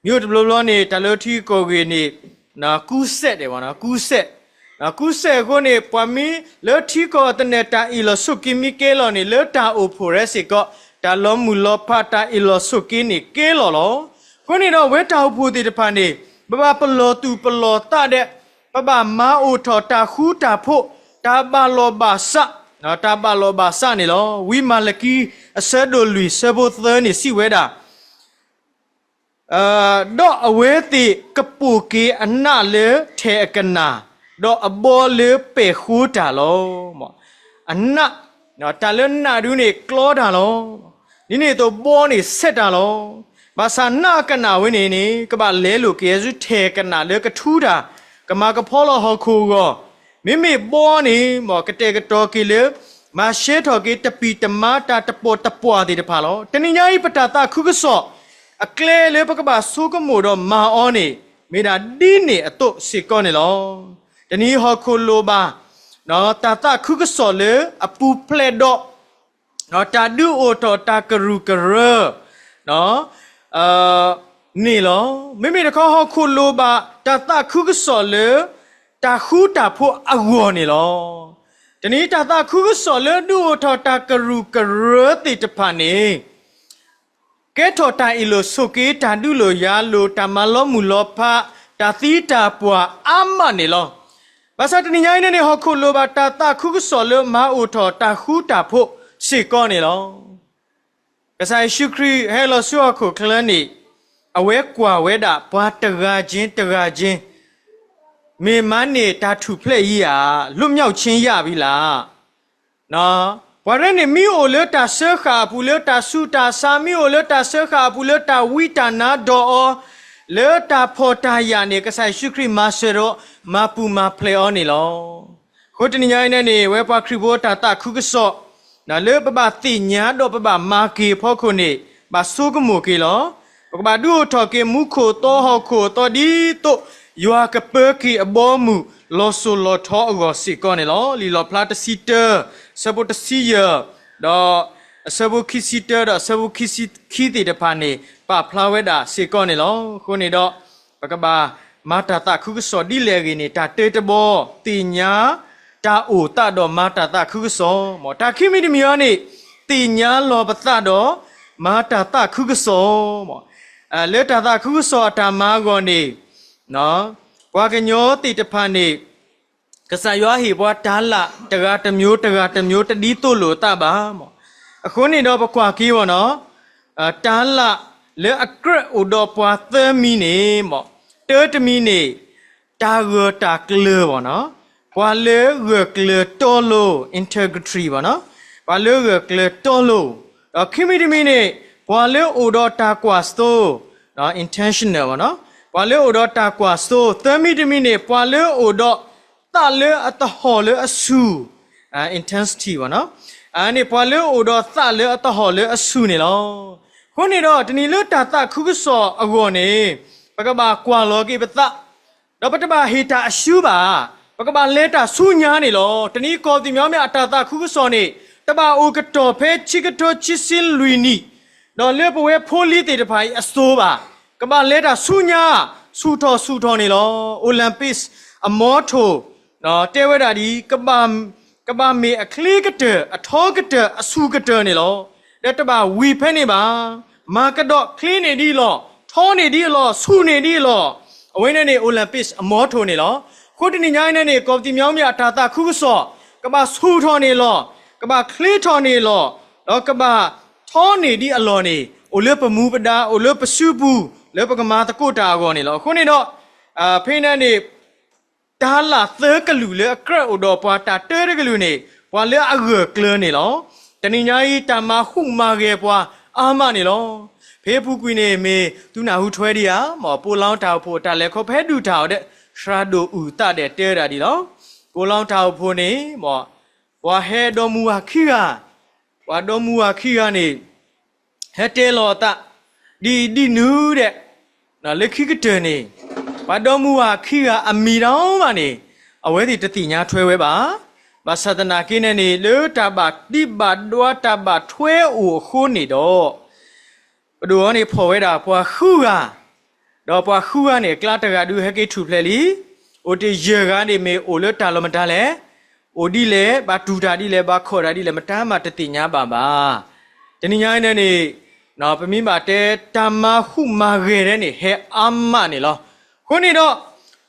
မ့ၢ်အိၣ်တဘျီဘျီန့ၣ် တၢ်လၢထံကီၢ်ဂ့ၢ်န့ၣ် ကူးစက်ဒဲးဘၣ်, ကူးစက်, ကူးစက်အဃိန့ၣ် ပှၤမ့ၢ်လၢထံကီၢ်အသနၢၣ် တၢ်အ့ၣ်လိာ်ဆိးက့မ့ၢ်ကဲလီၤန့ၣ် လၢတၢ်အိၣ်ဖှိၣ်ရဲစ့ၢ်ကီး တၢ်လီၤမုၢ်လီၤဖး တၢ်အ့ၣ်လိာ်ဆိးက့န့ၣ်ကဲလီၤလီၤ. အဃိန့ၣ်ဒီး ဝဲတၢ်အိၣ်ဖှိၣ်သ့ၣ်တဖၣ်န့ၣ် ပဘၣ်ပလီၢ်သူၣ်ပလီၢ်သးဒီး ပဘၣ်မၤအိၣ်ထီၣ်တၢ်ဃူတၢ်ဖိး, တၢ်ဘၣ်လီၢ်ဘၣ်စး, တၢ်ဘၣ်လီၢ်ဘၣ်စးန့ၣ်လီၤ. ဝံမၤလကံ အဆၢဒိၣ်လွံၢ် ဆၢဖိသၢန့ၣ် စံးဝဲဒၣ်, ဒီးအဝဲသ့ၣ်ကပိာ်က့ၤအနးလၢထၢၣ်အကနၣ်, ဒီးအဘီလၢပဲာ်ဃိတၢ်လီၤ. အနး, တၢ်လၢနးဒုန့ၣ်ကျီတၢ်လီၤ. ဒ်န့ၣ်အသိးဘီန့ၣ်ဆဲးတၢ်လီၤ. ဘၣ်ဆၣ်နးအကနၣ်ဝဲန့ၣ်န့ၣ် ကဘၣ်လဲလိာ်က့ၤဆူထၢၣ်ကနၣ်လၢကထူတၢ်, ကမၤကဖီလီၤဟီၣ်ခိၣ်အဂီၢ်, မ့မ့ၢ်ဘီန့ၣ် မ်ကတဲာ်ကတီၤက့ၤလၢ မၤရှဲထီၣ်က့ၤတပံၢ်တမါတၢ်တပီၢ်တပှၢ်သ့ၣ်တဖၣ်လီၤ. တနံၤညါအံၤ ပတၢ်သးခုကစီၣ် အကျဲလၢပကဘၣ်ဆိကမိၣ်ဒီးမၤအီၤန့ၣ် မ့ၢ်ဒၣ်ဒ်န့ၣ်အသိးစ့ၢ်ကီးန့ၣ်လီၤ. တနံၤဟီၣ်ခိၣ်လိၣ်ဘၣ် တၢ်သးခုကစီၣ်လၢအပူၤဖျဲးဒီး တၢ်ဒုးအိၣ်ထီၣ်တၢ်ကရူၢ်ကရၢ န့ၣ်လီၤ. မ့မ့ၢ်တခီဟီၣ်ခိၣ်လိၣ်ဘၣ် တၢ်သးခုကစီၣ်လၢ တၢ်ဃူတၢ်ဖိးအဂီၢ်န့ၣ်လီၤ. တနံၤတၢ်သးခုကစီၣ်လၢဒုးအိၣ်ထီၣ်တၢ်ကရူၢ်ကရၢသ့ၣ်တဖၣ်န့ၣ် ကဲထီၣ်တၢ်အ့ၣ်လိာ်ဆိးက့ တၢ်ဒုးလိာ်ယၤလိာ် တၢ်မၤလီၤမုၢ်လီၤဖး တၢ်သံတၢ်ပှၢ်အါမးန့ၣ်လီၤ. ဘၣ်ဆၣ်တနံၤညါအံၤန့ၣ်န့ၣ် ဟီၣ်ခိၣ်လိၣ်ဘၣ်တၢ်သးခုကစီၣ်လၢမၤအိၣ်ထီၣ်တၢ်ဃူတၢ်ဖိးစ့ၢ်ကီးန့ၣ်လီၤ. ကစၢ်ယ့ၣ်ၡူးခရံာ်ဟဲလီၤဆူဟီၣ်ခိၣ်ချၢန့ၣ် အဝဲကွၢ်ဝဲဒၣ်ပှၤတဂၤချင်းတဂၤချင်း မ့ၢ်မၤန့ၢ်တၢ်ထူၣ်ဖျဲးဧါ, လွတ်မြောက်ခြင်းရပြီလား. ပှၤရဲၣ်န့ၣ်မ့ၢ်အိၣ်လၢတၢ်စၢဃာ်အပူၤ လၢတၢ်ဆူးတၢ်ဆါ မ့ၢ်အိၣ်လၢတၢ်စၢဃာ်အပူၤ လၢတၢ်ဝံတၢ်နါဒီးအီၤ လၢတၢ်ဖှီၣ်တၢ်ယာ်န့ၣ် ကစၢ်ယ့ၣ်ၡူးခရံာ်မၤစၢၤဒီးမၤပူၤမၤဖျဲးအီၤန့ၣ်လီၤ. အဃိတနံၤညါအံၤန့ၣ်န့ၣ် အဝဲပှၤခရံာ်ဖိတၢ်သးခုကစီၣ် လၢပဘၣ်သ့ၣ်ညါဒီးပဘၣ်မၤက့ၤအဖီခိၣ်န့ၣ် ဘၣ်ဆိကမိၣ်က့ၤလီၤ. ပကဘၣ်ဒုးအိၣ်ထီၣ်က့ၤမူခိၣ်သီဟီၣ်ခိၣ်အသီ ဒ်သိးယွၤကပၢက့ၤအဘီအမုၢ် လီၤစိၤလီၤထီအဂီၢ်စ့ၢ်ကီးန့ၣ်လီၤ. လံာ်လီၣ်ဖျါတဆံတၢ အဆၢဖိတဆံယဲၢ် ဒီးအဆၢဖိခံဆံတၢ ဒီးအဆၢဖိခံဆံခံသ့ၣ်တဖၣ်န့ၣ် ပာ်ဖျါဝဲဒၣ်စ့ၢ်ကီးန့ၣ်လီၤ. အဃိန့ၣ်ဒီး ပကဘၣ်မၤတၢ်သးခုကစီၣ်ဒ်လဲၣ်ဂ့ၤန့ၣ် တၢ်တၢတဘီ သ့ၣ်ညါ တၢ်အိၣ်သးဒီးမၤတၢ်သးခုကစီၣ်, တၢ်ခံမံၤတမံၤအံၤန့ၣ် သ့ၣ်ညါလီၤပသးဒီး မၤတၢ်သးခုကစီၣ်, လၢတၢ်သးခုကစီၣ်အတၢ်မၤအဂီၢ်န့ၣ် ပှၤကညီသ့ၣ်တဖၣ်န့ၣ် ကစၢ်ယွၤဟ့ၣ်ပှၤတၤလၣ်တဂၤတမျိုးတဂၤတမျိုး တဒ်သိးလိာ်အသးဘၣ်. အဃိန့ၣ်ဒီးပကွၢ်က့ၤဘၣ်နီၤ, တၤလၣ်လၢအကြၢးအိၣ်ဒီးပှၤသၢမံၤန့ၣ် တၢတမံၤန့ၣ် တၢ်ဂၢၢ်တၢ်ကျၢၤဘၣ်နီၤ, ပှၤလၢဂၢၢ်ကျၢၤတီလိၤ integrity ဘၣ်နီၤ, ပှၤလၢဂၢၢ်ကျၢၤတီလိၤ, ဒီးခံမံၤတမံၤန့ၣ် ပှၤလၢအိၣ်ဒီးတၢ်ကွၢ်စိ intentional ဘၣ်နီၤ, ပှၤလၢအိၣ်ဒီးတၢ်ကွၢ်စိ, သၢမံၤတမံၤန့ၣ် ပှၤလၢအိၣ်ဒီးသးလၢအသဟီၣ်လၢအဆူၣ်, intensity ဘၣ်နီၤ, အန့ၣ် ပှၤလၢအိၣ်ဒီးသးလၢအသဟီၣ်လၢအဆူၣ်န့ၣ်လီၤ. အဃိန့ၣ်ဒီး တနံၤလၢတၢ်သးခုကစီၣ်အဂီၢ်န့ၣ် ပကဘၣ်ကွၢ်လီၤက့ၤပသး ဒီးပတဘၣ်ဟ့ၣ်တၢ်အရှုံးဘၣ်, ပကဘၣ်လဲၤတၢ်ဆူညါန့ၣ်လီၤ. တနံၤကီၢ်သူၣ်မံၤမံၤအတၢ်သးခုကစီၣ်န့ၣ် တဘၣ်အိၣ်ကတီၢ်ဖဲဆံကထိဆံဆံလွံၢ်နံၣ်, ဒီးလၢပဝဲဖိလံၤသ့ၣ်တဖၣ်အံၤအစိၤဘၣ်. ကဘၣ်လဲၤတၢ်ဆူညါ, ဆူၣ်ထီၣ်ဆူၣ်ထီၣ်န့ၣ်လီၤ. Olympics အမီထိၣ် တဲဝဲဒၣ်ဒ်အံၤ, ကဘၣ်မ့ၢ်အချ့ကတၢၢ်, အထီကတၢၢ်, အဆူၣ်ကတၢၢ်န့ၣ်လီၤ. ဒီးတဘၣ်ဝံၤဖဲန့ၣ်ဘၣ်. မၤကဒီးချ့န့ၢ်ဒ်အလီၢ်, ထီန့ၢ်ဒ်အလီၢ်, ဆူၣ်န့ၢ်ဒ်အလီၢ်, အဝဲန့ၣ်န့ၣ် Olympics အမီထိၣ်န့ၣ်လီၤ. အဃိတနံၤညါအံၤန့ၣ်န့ၣ် ကီၢ်ပသံၣ်မံၤမံၤအတၢ်သးခုကစီၣ် ကဘၣ်ဆူၣ်ထီၣ်န့ၢ်လီၤ, ကဘၣ်ချ့ထီၣ်န့ၢ်လီၤ, ဒီးကဘၣ်ထီန့ၢ်ဒ်အလီၢ်န့ၣ် အိၣ်လၢပမူပဒါ, အိၣ်လၢပစုပူၤ, လၢပကမၤသကိးတၢ်အဂီၢ်န့ၣ်လီၤ. အဃိန့ၣ်ဒီး ဖဲန့ၣ်န့ၣ် တၤလၣ်သၢကလုာ်လၢအကြၢးအိၣ်ဒီးပှၤတၢ်တၢတကလုာ်န့ၣ် ပှၤလၢအဂၢၢ်ကျၢၤန့ၣ်လီၤ. တနံၤညါအံၤ တၢ်မၤဟူးမၤဂဲၤပှၤအါမးန့ၣ်လီၤ. ဖဲအပူၤကွံာ်န့ၣ် မ့ၢ်သုနၢ်ဟူထွဲဒံးဧါ, မ်ပိလီတၢ်အိၣ်ဖှိၣ်အတၢ်လဲၤခီဖဲဒုၣ်တၢ်အီၤဒီး သရၣ်ဒိၣ်အုၣ်သးဒဲးတဲဝဲဒၣ်ဒ်လီၤ. ပိလီတၢ်အိၣ်ဖှိၣ်န့ၣ် မ်ပှၤဟဲဒီမါဝၤခံဂၤ, ပှၤဒီမါဝၤခံဂၤန့ၣ် ဟဲတဲလီၤအသး ဒ်အံၤဒ်နုၤဒဲး, လၢခံကတၢၢ်န့ၣ် ပှၤဒီမါဝၤခံဂၤအမံၤတအိၣ်ဘၣ်န့ၣ် အဝဲသ့ၣ်တသ့ၣ်ညါထွဲဝဲဘၣ်. ဘၣ်ဆၣ်သနာ်က့န့ၣ်န့ၣ် လၢတၢ်ဘၣ်ဒံးဘၣ်ဒွါတၢ်ဘၣ်ထွဲအိၣ်အဃိန့ၣ်ဒီး ပဒိၣ်အီၤန့ၣ်ဖီၣ်ဝဲဒၣ်ပှၤဃုဂၤ, ဒီးပှၤဃုဂၤန့ၣ် အကျါတဂၤဒုးဟဲက့ၤထူၣ်ဖျဲးလံ. အိၣ်တ့ၢ်ယဲၢ်ဂၤန့ၣ်မ့ၢ်အိၣ်လၢတၢ်လီၢ်မတၤလဲၣ်, အိၣ်ဒ်လဲၣ်, ဘၣ်တူၢ်တၢ်ဒ်လဲၣ်, ဘၣ်ခိးတၢ်ဒ်လဲၣ် မတၤမးတသ့ၣ်ညါဘၣ်ဘၣ်. တနံၤညါအံၤန့ၣ်န့ၣ် ပမ့ၢ်ဘၣ်တဲတၢ်မၤဟူးမၤဂဲၤဒဲးန့ၣ် ဟဲအါမးန့ၣ်လီၤ. အဃိန့ၣ်ဒီး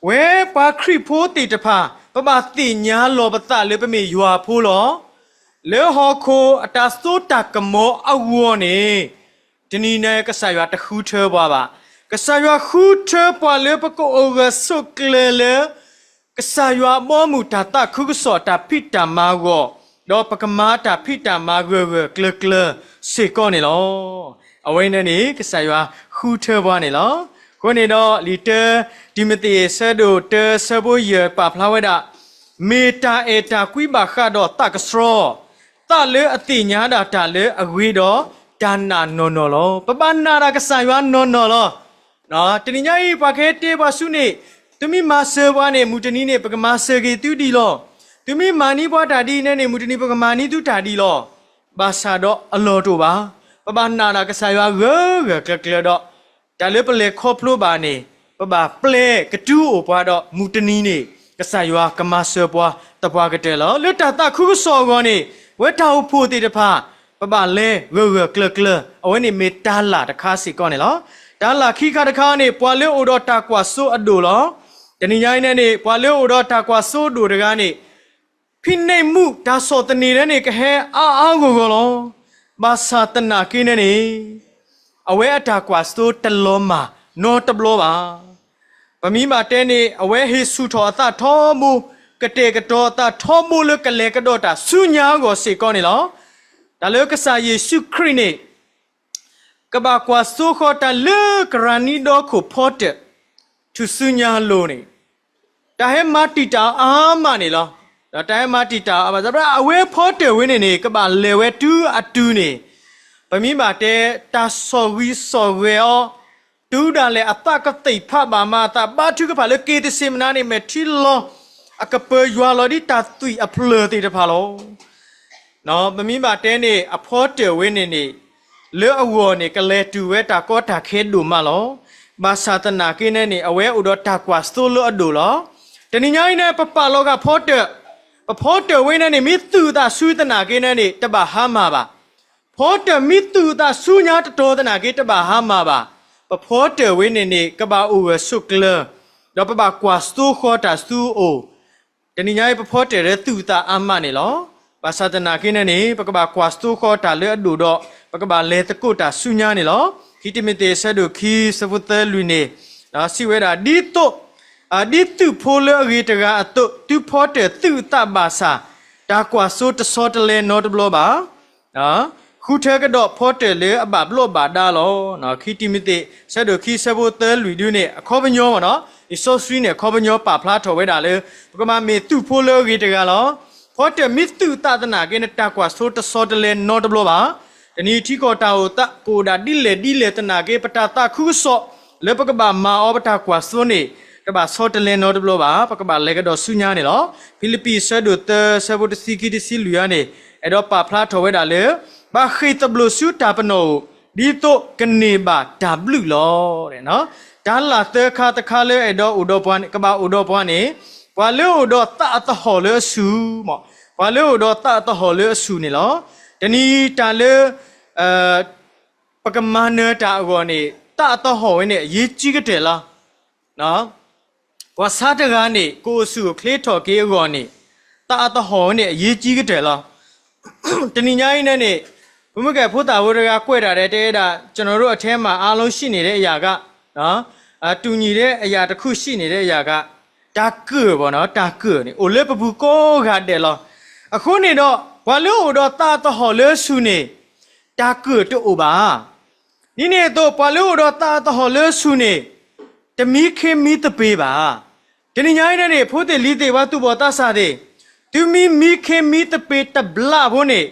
ဝဲပှၤခရံာ်ဖိသ့ၣ်တဖၣ် ပဘၣ်သ့ၣ်ညါလီၤပသးလၢပမ့ၢ်ယွၤဖိလီၤ. လၢဟီၣ်ခိၣ်အတၢ်စိတၢ်ကမီၤအဂီၢ်န့ၣ် တနံၤန့ၣ်ကစၢ်ယွၤတဃုထၢပှၤဘၣ်. ကစၢ်ယွၤဃုထၢပှၤလၢပကအိၣ်ဂၢၢ်ဆိးကျၢၤလၢ ကစၢ်ယွၤအဘီအမုၢ်တၢ်သးခုကစီၣ်တၢ်ဖံးတၢ်မၤအဂီၢ်, ဒီးပကမၤတၢ်ဖံးတၢ်မၤဂၢၢ်ဂၢၢ်ကျၢၤကျၢၤစ့ၢ်ကီးန့ၣ်လီၤ. အဝဲန့ၣ်န့ၣ် ကစၢ်ယွၤဃုထၢပှၤန့ၣ်လီၤ. အဃိန့ၣ်ဒီးလံာ်တၢ တံၤမသ့း ဆၢဒိၣ်တၢ ဆၢဖိယဲၢ်ပာ်ဖျါဝဲဒၣ်, မ့ၢ်တၢ်အဲၣ်တၢ်ကွံဘၣ်ဃးဒီးသးကဆှီ, သးလၢအသ့ၣ်ညါဒၣ်တၢ်လၢအဂ့ၤဒီးတၢ်နာ်နီၢ်နီၢ်လီၤ. ပဘၣ်နာ်ဒၣ်ကစၢ်ယွၤနီၢ်နီၢ်လီၤ. တနံၤညါအံၤ ပှၤကဟဲတဲပှၤဆူန့ၣ်, သုမ့ၢ်မၤစၢၤပှၤန့ၣ် မုၢ်တနံၤန့ၣ် ပကမၤစၢၤက့ၤသုဒံးလီၤ. သုမ့ၢ်မၤန့ၢ်ပှၤတၢ်ဒ်အံၤန့ၣ်န့ၣ် မုၢ်တနံၤပကမၤန့ၢ်သုတၢ်ဒ်လီၤ. ဘၣ်ဆၣ်ဒီးအလီၢ်တအိၣ်ဘၣ်. ပဘၣ်နာ်ဒၣ်ကစၢ်ယွၤဂၢၢ်ဂၢၢ်ကျၢၤကျၢၤဒီး တၢ်လၢပလဲၤခီဖျိဘၣ်န့ၣ် ပဘၣ်ပျဲကတုၤအိၣ်ပှၤဒီး မုၢ်တနံၤန့ၣ် ကစၢ်ယွၤကမၤစၢၤပှၤသပှၢ်ကတၢၢ်လီၤ. လၢတၢ်သးခုကစီၣ်အဂီၢ်န့ၣ် ပဝဲတၢ်အိၣ်ဖှိၣ်သ့ၣ်တဖၣ် ပဘၣ်လဲၤဂၢၢ်ဂၢၢ်ကျၢၤကျၢၤ, အဝဲန့ၣ်မ့ၢ်တၢ်လၢ်တခါစ့ၢ်ကီးန့ၣ်လီၤ. တၢ်လၢ်ခံခါတခါန့ၣ် ပှၤလၢအိၣ်ဒီးတၢ်ကွၢ်စိအဒိၣ်လီၤ. တနံၤညါအံၤန့ၣ်န့ၣ် ပှၤလၢအိၣ်ဒီးတၢ်ကွၢ်စိအဒိၣ်တဂၤန့ၣ် ဖံးန့ၢ်မူးတၢ်ဆီၣ်သနံးလၢန့ၣ် ကဟဲအါအါဂီၢ်ဂီၢ်လီၤ. ဘၣ်ဆၣ်သနာ်က့န့ၣ်န့ၣ် အဝဲအတၢ်ကွၢ်စိတလီၤမၢ်နီတဘျီဘၣ်. ပမ့ၢ်ဘၣ်တဲန့ၣ် အဝဲဟ့ၣ်ဆူၣ်ထီၣ်အသးထီဘိ, ကတဲာ်ကတီၤအသးထီဘိလၢကလဲၤကဒီးတၢ်ဆူညါအဂီၢ်စ့ၢ်ကီးန့ၣ်လီၤ. တၢ်လၢကစၢ်ယ့ၣ်ၡူးခရံာ်န့ၣ် ကဘၣ်ကွၢ်စိဃီၤတၢ်လၢကရၤနံဒီခိၣ်ဖီတၢၣ် ထူၣ်စုညါအလိၤန့ၣ် တၢ်ဟဲမၤတံာ်တာ်အါမးန့ၣ်လီၤ. ဒီးတၢ်ဟဲမၤတံာ်တာ်အါမး အဝဲဖီတၢၣ်ဝဲန့ၣ်န့ၣ် ကဘၣ်လဲၤဝဲတုၤအတုၤန့ၣ် ပမ့ၢ်ဘၣ်တဲ တၢ်ဆီၣ်ဂံၢ်ဆီၣ်ဂဲၤအီၤ တုၤဒၣ်လဲာ်အသးကသ့ၣ်ဖးဘၣ်မးအသး ဘါထုကဖၣ်လၢက့ၤသစ့မနၤန့ၣ် မဲာ်ထံလီၤ အကပၢၤယွၤလီၤဒ်တၢ်သွံၣ်အဖျၢၣ်သ့ၣ်တဖၣ်လီၤ. ပမ့ၢ်ဘၣ်တဲန့ၣ် အဖီတၢၣ်ဝဲန့ၣ်န့ၣ် လၢအဂီၢ်န့ၣ် ကလဲၤတုၤဝဲတၢ်ကီတၢ်ခဲဒိၣ်မးလီၤ. ဘၣ်ဆၣ်သနာ်က့န့ၣ်န့ၣ် အဝဲအိၣ်ဒီးတၢ်ကွၢ်စိလၢအဒိၣ်လီၤ. တနံၤညါအံၤန့ၣ် ပပာ်လီၤဂာ်ဖီတၢၣ်, ပဖီတၢၣ်ဝဲန့ၣ်န့ၣ် မ့ၢ်သူၣ်အသးဆူသနာ်က့န့ၣ်န့ၣ် တဘၣ်ဟါမၢ်ဘၣ်. ဖီတၢၣ်မ့ၢ်သူၣ်အသးဆူညါတတီၤသနာ်က့ တဘၣ်ဟါမၢ်ဘၣ်. ပဖီတၢၣ်ဝဲန့ၣ်န့ၣ် ကဘၣ်အိၣ်ဂၢၢ်ဆိးကျၢၤ, ဒီးပဘၣ်ကွၢ်စိဃီၤတၢ်ဆူအအိၣ် တနံၤညါအံၤ ပဖီတၢၣ်လၢသူၣ်အသးအါမးန့ၣ်လီၤ. ဘၣ်ဆၣ်သနာ်က့န့ၣ်န့ၣ် ပကဘၣ်ကွၢ်စိဃီၤတၢ်လၢအဒိၣ်ဒီး ပကဘၣ်လဲၤသကိးတၢ်ဆူညါန့ၣ်လီၤ. ခံတံၤမသ့း ဆၢဒိၣ်ခံ ဆၢဖိသၢလွံၢ်န့ၣ် စံးဝဲဒၣ် ဒ်သိး ဒ်သုးဖိလၢအဂ့ၤတဂၤအသိး သုဖီတၢၣ်သူၣ်အသးဘၣ်ဆၣ် တၢ်ကွၢ်စိတဆီတလဲနီတဘျီဘၣ်. ဃုထၢကဒီးဖီတၢၣ်လၢအဘၣ်ဘျီးဘၣ်ဒါလီၤ. ခံတံၤမသ့း ဆၢဒိၣ်ခံ ဆၢဖိသၢလွံၢ်ဒုန့ၣ် အခီပညီမ့ၢ်နီၤ လံာ်စီဆှံန့ၣ် အခီပညီပာ်ဖျါထီၣ်ဝဲဒၣ်လၢ ပကဘၣ်မ့ၢ်သုးဖိလၢအဂ့ၤတဂၤလီၤ. ဖီတၢၣ်မ့ၢ်သူၣ်အသးသနာ်က့န့ၣ် တၢ်ကွၢ်စိတဆီတလဲနီတဘျီဘၣ်. တနံၤထံကီၢ်တၢ်အိၣ်သး ကအိၣ်ဒၣ်ဒ်လဲၣ်ဒ်လဲၣ်သနာ်က့ ပတၢ်သးခုကစီၣ် လၢပကဘၣ်မၤအီၤပတၢ်ကွၢ်စိန့ၣ် တဘၣ်ဆီတလဲနီတဘျီဘၣ်. ပကဘၣ်လဲၤကဒီးဆူညါန့ၣ်လီၤ. ဖံလံးပံး ဆၢဒိၣ်သၢ ဆၢဖိတဆံခံ တဆံလွံၢ်အံၤန့ၣ် အဲၣ်ဒိးပာ်ဖျါထီၣ်ဝဲဒၣ်လၢ ဘၣ်ဃ့ၢ်သဘျိးဆူတၢ်ပနီၣ်ဧိၤ ဒ်သိးကန့ၢ်ဘၣ်တၢ်ဘျုးလီၤ. တၢ်လၢ်သၢခါတခါလၢအဲၣ်ဒိးအိၣ်ဒီးပှၤန့ၣ် ကဘၣ်အိၣ်ဒီးပှၤန့ၣ် ပှၤလၢအိၣ်ဒီးသးအသဟီၣ်လၢအဆူၣ်, ပှၤလၢအိၣ်ဒီးသးအသဟီၣ်လၢအဆူၣ်န့ၣ်လီၤ. တနံၤတၢ်လၢ ပကမၤနၢၤတၢ်အဂီၢ်န့ၣ် သးအသဟီၣ်ဝဲန့ၣ် အရေးကြီးကတၢၢ်လီၤ. ပှၤဆါတဂၤန့ၣ် ကအိၣ်ဆူၣ်အိၣ်ချ့ထီၣ်က့ၤအဂီၢ်န့ၣ် သးအသဟီၣ်ဝဲန့ၣ် အရေးကြီးကတၢၢ်လီၤ. တနံၤညါအံၤန့ၣ်န့ၣ် ပမ့ၢ်ကဲဖိသၣ်ဖိတဂၤကွဲးတၢ်ဒီးတဲဒၣ် ကျွန်တော်တို့အထဲမှာ အားလုံးရှိနေတဲ့အရာက တူညီတဲ့အရာတစ်ခုရှိနေတယ် အရာက တၢ်ကၢၣ်ဘၣ်နီၤ တၢ်ကၢၣ်န့ၣ် အိၣ်လၢပပူၤကိးဂၤဒဲးလီၤ. အဃိန့ၣ်ဒီး ပှၤလၢအိၣ်ဒီးသးအသဟီၣ်လၢအဆူၣ်န့ၣ် တၢ်ကၢၣ်တအိၣ်ဘၣ်. ဒ်န့ၣ်အသိး ပှၤလၢအိၣ်ဒီးသးအသဟီၣ်လၢအဆူၣ်န့ၣ် တမံခ့မံသပ့ၤဘၣ်. တနံၤညါအံၤန့ၣ်န့ၣ် ဖိသ့ၣ်လံၤသ့ၣ် ပှၤသူၣ်ဘီၣ်သးစၢ်သ့ၣ်, သုမ့ၢ်မံခ့မံသပ့ၤတဘျီဖိန့ၣ်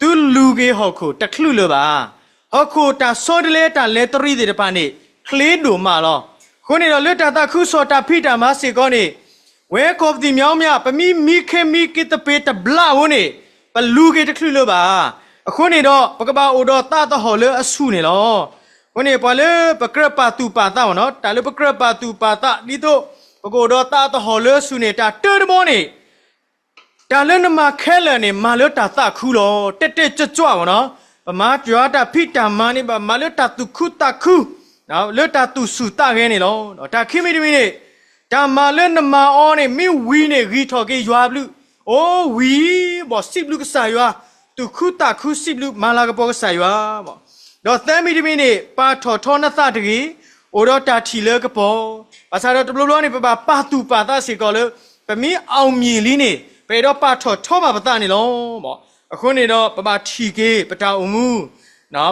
သုလူၤက့ၤဟီၣ်ခိၣ်တချုးလၢၤဘၣ်. ဟီၣ်ခိၣ်တၢ်ဆီတလဲတၢ်လဲၤတရံးသ့ၣ်တဖၣ်န့ၣ် ချ့ဒိၣ်မးလီၤ. အဃိန့ၣ်ဒီး လၢတၢ်သးခုကစီၣ်တၢ်ဖံးတၢ်မၤစ့ၢ်ကီးန့ၣ် ဝဲကီၢ်ပသံၣ်မၠီမၠၣ် ပမ့ၢ်မံခ့မံက့ၤသပ့ၤတဘျီဖိန့ၣ် ပလူၤက့ၤတချုးလၢၤဘၣ်. အဃိန့ၣ်ဒီး ပကဘၣ်အိၣ်ဒီးသးအသဟီၣ်လၢအဆူၣ်န့ၣ်လီၤ. အဃိန့ၣ် ပှၤလၢပကြၢးပာ်သူၣ်ပာ်သးမ့ၢ်နီၤ တၢ်လၢပကြၢးပာ်သူၣ်ပာ်သး ဒ်သိး ပကအိၣ်ဒီးသးအသဟီၣ်လၢအဆူၣ်န့ၣ် တၢ်တၢတဘီန့ၣ် တၢ်လၢနမၤခဲလၢာ်န့ၣ် မၤလၢတၢ်သးခုလီၤ. တဲတဲကၠွကၠွမ့ၢ်နီၤ ပမၤယွၤတၢ်ဖံးတၢ်မၤန့ၣ် ဘၣ်မၤလၢတၢ်သူၣ်ခုသးခု လၢတၢ်သူၣ်ဆူၣ်သးဂဲၤန့ၣ်လီၤ. တၢ်ခံမံၤတမံၤန့ၣ်, တၢ်မၤလၢနမၤအီၤန့ၣ် မ့ၢ်ဝံၤန့ၣ် ဂံၢ်ထီၣ်က့ၤယွၤဘျုး, အိၣ်ဝံၤဘၣ် စံးဘျုးကစၢ်ယွၤ, သူၣ်ခုသးခုစံးဘျုးမၤလၤကပီၤကစၢ်ယွၤ, ဒီးသၢမံၤတမံၤန့ၣ် ပာ်ထီၣ်ထီနသးတဂ့ၤ, အိၣ်ဒီးတၢ်ထံၣ်လၢကပီၤ, ဘၣ်ဆၣ်ဒီးတဘျီဘျီန့ၣ် ပဘၣ်ပာ်သူၣ်ပာ်သးစ့ၢ်ကီးလၢ ပမ့ၢ်အောင်မြင်လံန့ၣ် ပအဲၣ်ဒိးပာ်ထီၣ်ထီဘၣ်ပသးန့ၣ်လီၤ. အဃိန့ၣ်ဒီး ပဘၣ်ထံၣ်က့ၤပတၢ်အိၣ်မူ,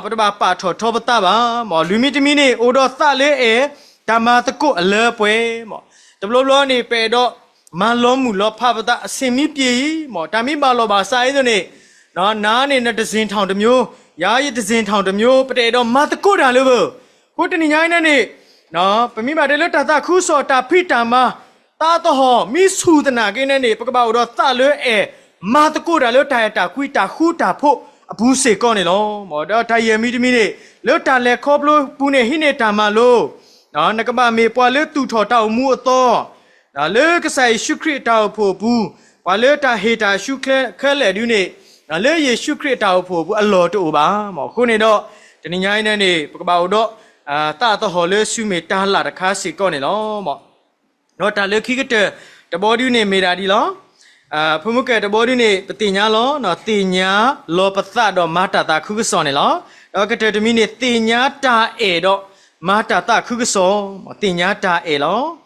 ပတဘၣ်ပာ်ထီၣ်ထီပသးဘၣ်. လွံၢ်မံၤတမံၤန့ၣ် အိၣ်ဒီးသးလၢအဲၣ်, တၢ်မၤသကိးအလၢပှဲၤ, တဘျီဘျီန့ၣ် ပအဲၣ်ဒိးမၤလီၤမုၢ်လီၤဖးပသး အဆင်မီးပံၤ, တၢ်မ့ၢ်ဘၣ်လီၤဘၣ်စးအံၤန့ၣ်, နၤန့ၣ်နတစ့ၣ်ထီၣ်တမျိုး, ယၤယတစ့ၣ်ထီၣ်တမျိုး, ပတအဲၣ်ဒိးမၤသကိးတၢ်လၢၤဘၣ်. အဃိတနံၤညါအံၤန့ၣ် ပမ့ၢ်ဘၣ်တဲလၢတၢ်သးခုကစီၣ် တၢ်ဖံးတၢ်မၤ, သးသဟီၣ်မ့ၢ်ဆူၣ်သနာ်က့န့ၣ်န့ၣ် ပကဘၣ်အိၣ်ဒီးသးလၢအဲၣ်, မၤသကိးတၢ်လၢတၢ်အဲၣ်တၢ်ကွံ တၢ်ဃူတၢ်ဖိးအပူၤစ့ၢ်ကီးန့ၣ်လီၤ. ဒီးတၢ်ယဲၢ်မံၤတမံၤန့ၣ် လၢတၢ်လဲၤခီဖျိပူၤန့ၣ် ဟံးန့ၢ်တၢ်မၤလိ, နကဘၣ်မ့ၢ်ပှၤလၢသူၣ်ထီၣ်တၢ်အိၣ်မူအသီ လၢကစၢ်ယ့ၣ်ၡူးခရံာ်အတၢ်အိၣ်ဖှိၣ်အပူၤ, ပှၤလၢတၢ်ဟ့ၣ်တၢ်ဆူၣ်ခဲလၢာ်ဒုန့ၣ်, လၢယ့ၣ်ၡူးခရံာ်အတၢ်အိၣ်ဖှိၣ်အပူၤအလီၢ်တအိၣ်ဘၣ်. အဃိန့ၣ်ဒီး တနံၤညါအံၤန့ၣ်န့ၣ် ပကဘၣ်အိၣ်ဒီး သးသဟီၣ်လၢဆူမဲာ်တၢ်လၢ်တခါစ့ၢ်ကီးန့ၣ်လီၤ. ဒီးတၢ်လၢခံကတၢၢ်တဘီဒုန့ၣ်မ့ၢ်ဒၣ်ဒ်လီၤ. ဖိမုၣ်ကဲတဘီဒုန့ၣ် ပသ့ၣ်ညါလီၤ, သ့ၣ်ညါလီၤပသးဒီးမၤတၢ်သးခုကစီၣ်န့ၣ်လီၤ. ဒီးကတၢၢ်တမံၤန့ၣ် သ့ၣ်ညါတၢ်အဲၣ်ဒီးမၤတၢ်သးခုကစီၣ်, သ့ၣ်ညါတၢ်အဲၣ်လီၤ.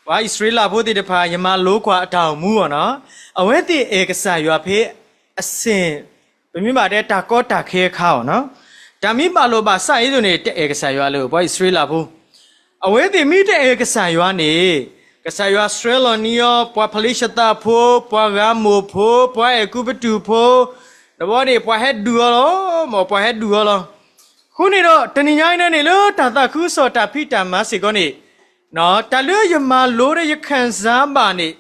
ပှၤအံၣ်စရ့လးဖိသ့ၣ်တဖၣ် ယမၤလိကွၢ်အတၢ်အိၣ်မူအီၤနီၤ, အဝဲသ့ၣ်အဲၣ်ကစၢ်ယွၤဖဲအဆ့ၣ်, ပမ့ၢ်ဘၣ်တဲတၢ်ကီတၢ်ခဲအခါအီၤနီၤ, တၢ်မ့ၢ်ဘၣ်လိာ်ဘၣ်စးအံၤဒ်န့ၣ် တအဲၣ်ကစၢ်ယွၤလၢၤ ပှၤအံၣ်စရ့လးဖိ အဝဲသ့ၣ်မ့ၢ်တအဲၣ်ကစၢ်ယွၤန့ၣ်, ကစၢ်ယွၤဆှၢလီၤန့ၢ်အီၤ ပှၤဖလ့ၡသးဖိ, ပှၤဂါမိၢ်ဖိ, ပှၤအဲၤကူပတူးဖိ, ဒီးဘီန့ၣ် ပှၤဟဲဒုးအီၤလီၤ, မ်ပှၤဟဲဒုးအီၤလီၤ. အဃိန့ၣ်ဒီး တနံၤညါအံၤန့ၣ်န့ၣ် လၢတၢ်သးခုကစီၣ်တၢ်ဖံးတၢ်မၤစ့ၢ်ကီးန့ၣ်, တၢ်လၢယမၤလိဒီးယခၢၣ်စးဘၣ်န့ၣ်,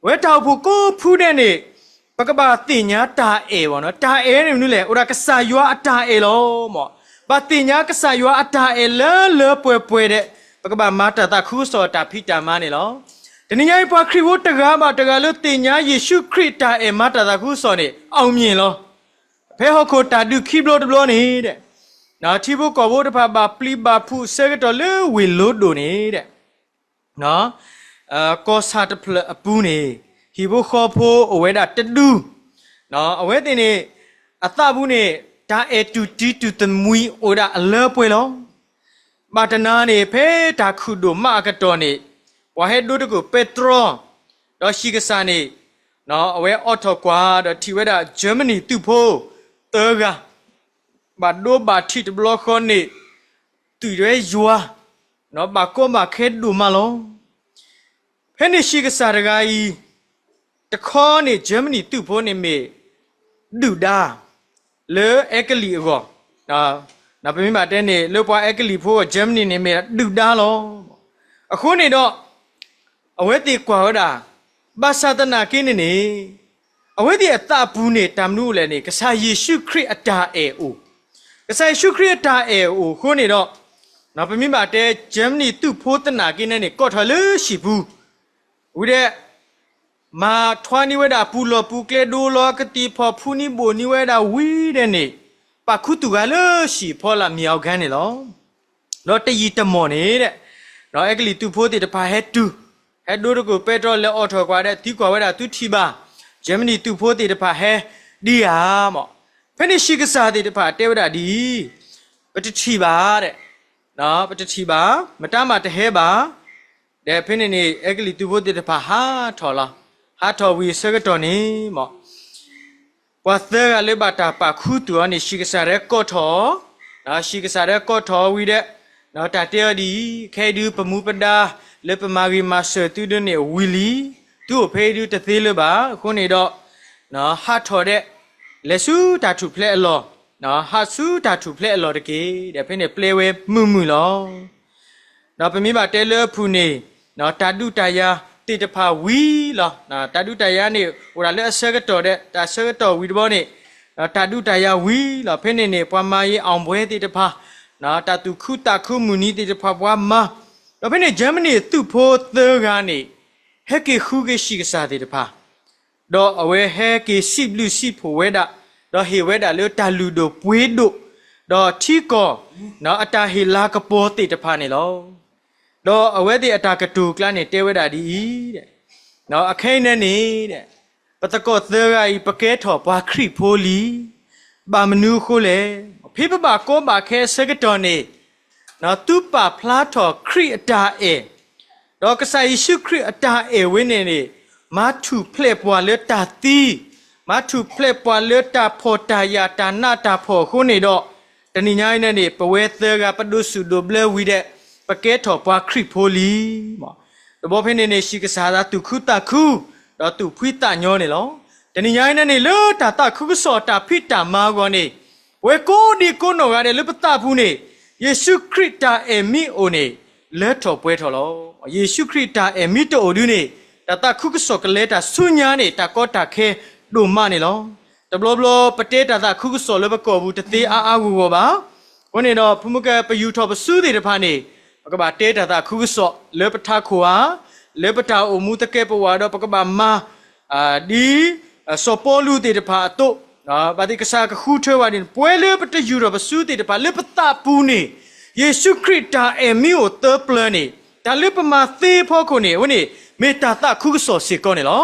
ဝဲတၢ်အိၣ်ဖှိၣ်ကိးဖုဒဲးန့ၣ်, ပကဘၣ်သ့ၣ်ညါတၢ်အဲၣ်ဘၣ်နီၤ, တၢ်အဲၣ်န့ၣ်မနုၤလဲၣ်, အိၣ်ဒၣ်ကစၢ်ယွၤအတၢ်အဲၣ်လီၤ. မ်ဘၣ်သ့ၣ်ညါကစၢ်ယွၤအတၢ်အဲၣ်လၢလၢပှဲၤပှဲၤဒီး ပကဘၣ်မၤတၢ်သးခုကစီၣ်တၢ်ဖံးတၢ်မၤန့ၣ်လီၤ. တနံၤညါအံၤ ပှၤခရံာ်ဖိတဂၤဘၣ်တဂၤလၢသ့ၣ်ညါယ့ၣ်ၡူးခရံာ်တၢ်အဲၣ်မၤတၢ်သးခုကစီၣ်န့ၣ် အောင်မြင်လီၤ. ဖဲဟီၣ်ခိၣ်တၢ်ဒုးခံဘျီတဘျီန့ၣ်ဒီး, ထံဖိကီၢ်ဖိတဖၣ်ဘၣ်ပျံၤဘၣ်ဖုးအဆၢကတီၢ်လၢဝ့ၢ်လိဒိၣ်န့ၣ်ဒီး ကီၢ်ဆၣ်တဖျၢၣ်အပူၤန့ၣ်, ဟံၣ်ဖိဃီဖိအိၣ်ဝဲဒၣ်တဒူ, အဝဲသ့ၣ်န့ၣ်, အသးပူၤန့ၣ်, တၢ်အဲၣ်တူၢ်တံၤတူၢ်သမံအိၣ်ဝဲဒၣ်အလၢပှဲၤလီၤ. ဘၣ်တနၤန့ၣ် ဖဲတၢ်ခုၣ်ဒိၣ်မးအကတီၢ်န့ၣ်, ပှၤဟဲဒိတကိၣ်ပဲတြီ, ဒီးဟံၣ်ကစၢ်န့ၣ်, အဝဲအိးထီၣ်ကွၢ်ဒီးထံၣ်ဝဲဒၣ် Germany သုးဖိသၢဂၤ ဘၣ်ဒိဘၣ်ထံးတဘျီဃီန့ၣ်, သွံၣ်ဝဲယွၤ, ဘၣ်ကီဘၣ်ခဲဒိၣ်မးလီၤ. ဖဲန့ၣ်ဟံၣ်ကစၢ်တဂၤအံၤ, တခီန့ၣ် Germany သုးဖိန့ၣ်မ့ၢ်ဒုၣ်ဒါ လၢအဲကလံးအဂီၢ်, ပမ့ၢ်ဘၣ်တဲန့ၣ် လၢပှၤအဲကလံးဖိအဂီၢ် Germany န့ၣ်မ့ၢ်ဒုၣ်ဒါလီၤ. အဃိန့ၣ်ဒီး အဝဲသ့ၣ်ကွၢ်ဝဲဒၣ်, ဘၣ်ဆၣ်သနာ်က့န့ၣ်န့ၣ်, အဝဲသ့ၣ်အသးပူၤန့ၣ် တၢ်မနုၤအိၣ်လဲၣ်န့ၣ် ကစၢ်ယ့ၣ်ၡူးခရံာ်အတၢ်အဲၣ်အိၣ်, ကစၢ်ယ့ၣ်ၡူးခရံာ်အတၢ်အဲၣ်အိၣ်အဃိန့ၣ်ဒီး, ပမ့ၢ်ဘၣ်တဲ Germany သုးဖိသနာ်က့န့ၣ်န့ၣ် ကိးထီၣ်လၢဟံၣ်ပူၤ, ဝံၤဒီး မၤထွါန့ၢ်ဝဲဒၣ်ပူၤလီၢ်ပူၤကျဲ ဒိလီၤကသံၣ်ဖီၣ်ဖူန့ၢ်ဘိၣ်န့ၢ်ဝဲဒၣ်ဝံၤဒီးန့ၣ်, ပာ်ခူသူၣ်ဂၤလၢဟံၣ်ဖီလာ်မ့ၢ်အီၤဂၤန့ၣ်လီၤ. ဒီးတယံာ်တမီၢ်န့ၣ်ဒီး, ဒီးအဲကလံးသုးဖိသ့ၣ်တဖၣ်ဟဲတုၤ, ဟဲဒိတကိၣ်ပဲတြီ လဲၤအိးထီၣ်ကွၢ်ဒီးသံကွၢ်ဝဲဒၣ် သုထံၣ်ဘၣ် Germany သုးဖိသ့ၣ်တဖၣ်ဟဲဒံဧါ. မ်ဖဲန့ၣ်ဟံၣ်ကစၢ်သ့ၣ်တဖၣ်တဲဝဲဒၣ်ဒ်အံၤ, ပတထံၣ်ဘၣ်ဒီး, ပတထံၣ်ဘၣ်, မတၤမးတဟဲဘၣ်. ဒီးဖဲန့ၣ်န့ၣ် အဲကလံးသုးဖိသ့ၣ်တဖၣ်ဟးထီၣ်လီၤ. ဟးထီၣ်ဝံၤအဆၢကတီၢ်န့ၣ်, မ် ပှၤသၢဂၤလၢဘၣ်တၢ်ပာ်ခူသူၣ်အီၤန့ၣ် ဟံၣ်ကစၢ်တၢ်ကိးထီၣ်, ဟံၣ်ကစၢ်တၢ်ကိးထီၣ်ဝံၤဒီး, တၢ်တဲအီၤဒ်အံၤ, ခဲအံၤဒုးပမူပဒါလၢပမၤဂ့ၤမၤစၢၤသုဒ်န့ၣ်ဝံၤလံ, သုအိၣ်ဖဲအံၤဒုးတသ့လၢၤဘၣ်. အဃိန့ၣ်ဒီး, ဟးထီၣ်ဒီး, လဲၤဆူတၢ်ထူၣ်ဖျဲးအလီၢ်, ဟးဆူတၢ်ထူၣ်ဖျဲးအလီၢ်တက့ၢ်. ဒီးဖဲန့ၣ်ပျဲဝဲမုာ်မုာ်လီၤ. ဒီးပမ့ၢ်ဘၣ်တဲလၢအပူၤန့ၣ်, တၢ်ဒုးတၢ်ယၤသ့ၣ်တဖၣ်ဝံၤလီၤ. တၢ်ဒုးတၢ်ယၤန့ၣ် အိၣ်ဒၣ်လၢအဆၢကတီၢ်ဒီး တၢ်ဆၢကတီၢ်ဝံၤတဘျီန့ၣ်, တၢ်ဒုးတၢ်ယၤဝံၤလီၤ. ဖဲန့ၣ်န့ၣ် ပှၤမၤအံၤ အောင်ပွဲ သ့ၣ်တဖၣ်, တၢ်သူၣ်ခုသးခုမုၢ်နံၤသ့ၣ်တဖၣ်ပှၤမၤ, ဒီးဖဲန့ၣ် Germany သုးဖိသၢဂၤန့ၣ်, ဟဲက့ၤဃုက့ၤဟံၣ်ကစၢ်သ့ၣ်တဖၣ် ဒီးအဝဲဟဲက့ၤစံးဘျုးစံးဖှိၣ်ဝဲဒၣ်, ဒီးဟ့ၣ်ဝဲဒၣ်လၢတၢ်လုၢ်ဒိၣ်ပှ့ၤဒိၣ်, ဒီးထံကီၢ် အတၢ်ဟ့ၣ်လၤကပီၤသ့ၣ်တဖၣ်န့ၣ်လီၤ. ဒီးအဝဲသ့ၣ်အတၢ်ကတိၤကျါန့ၣ်တဲဝဲဒၣ်ဒ်အံၤ, အခဲအံၤန့ၣ်န့ၣ် ပသကိးသၢဂၤအံၤ ပကဲထီၣ်ပှၤခရံာ်ဖိလံ. ဘၣ်မနုၤအဃိလဲၣ်. ဖဲပဘၣ်ကီဘၣ်ခဲအဆၢကတီၢ်န့ၣ် သုပာ်ဖျါထီၣ်ခရံာ်အတၢ်အဲၣ်, ဒီးကစၢ်ယ့ၣ်ၡူးခရံာ်အတၢ်အဲၣ်ဝဲန့ၣ်န့ၣ် မၤထူၣ်ဖျဲးပှၤလၢတၢ်သံ, မၤထူၣ်ဖျဲးပှၤလၢတၢ်ဖှီၣ်တၢ်ယာ်တၢ်နးတၢ်ဖှီၣ်အဃိန့ၣ်ဒီး, တနံၤညါအံၤန့ၣ်န့ၣ် ပဝဲသၢဂၤပဒိးစူၣ်ဒိးဘျၢဝံၤဒီး ပကဲထီၣ်ပှၤခရံာ်ဖိလံ. တဘျီဖဲန့ၣ်န့ၣ် ဟံၣ်ကစၢ်သးသူၣ်ခုသးခု ဒီးသူၣ်ဖှံသးညီန့ၣ်လီၤ. တနံၤညါအံၤန့ၣ်န့ၣ် လၢတၢ်သးခုကစီၣ်တၢ်ဖံးတၢ်မၤအဂီၢ်န့ၣ် ပဝဲကိးဒံကိးနီၢ်ဂၤဒဲးလၢပသးပူၤန့ၣ် ယ့ၣ်ၡူးခရံာ်တၢ်အဲၣ်မ့ၢ်အိၣ်န့ၣ် လၢထီၣ်ပှဲၤထီၣ်လီၤ. ယ့ၣ်ၡူးခရံာ်တၢ်အဲၣ်မ့ၢ်တအိၣ်ဒုန့ၣ် တၢ်သးခုကစီၣ်ကလဲၤတၢ်ဆူညါန့ၣ် တၢ်ကီတၢ်ခဲဒိၣ်မးန့ၣ်လီၤ. တဘျီဘျီ ပတဲတၢ်သးခုကစီၣ်လၢပကိာ်ပူၤတသ့အါအါဂီၢ်ဂီၢ်ဘၣ်. အဃိန့ၣ်ဒီး ဖုမုၢ်ကဲ ပယူာ်ထီၣ်ပစုသ့ၣ်တဖၣ်န့ၣ် ပကဘၣ်တဲတၢ်သးခုကစီၣ်လၢပထးခိၣ်ဧါ, လၢပတၢ်အိၣ်မူသကဲးပဝးဒီး ပကဘၣ်မၤ ဒ်စီၤပီလူးသ့ၣ်တဖၣ်အသိး, ဘၣ်သ့ၣ်ကစၢ်ကဃုထၢဝဲဒ်န့ၣ် ပဝဲလၢပတယူာ်ထီၣ်ပစုသ့ၣ်တဖၣ်လၢပသးပူၤန့ၣ် ယ့ၣ်ၡူးခရံာ်တၢ်အဲၣ်မ့ၢ်အိၣ်သၢပျၢၤန့ၣ် တၢ်လၢပမၤသ့အဖီခိၣ်န့ၣ် အဝဲန့ၣ် မ့ၢ်တၢ်သးခုကစီၣ်စ့ၢ်ကီးန့ၣ်လီၤ.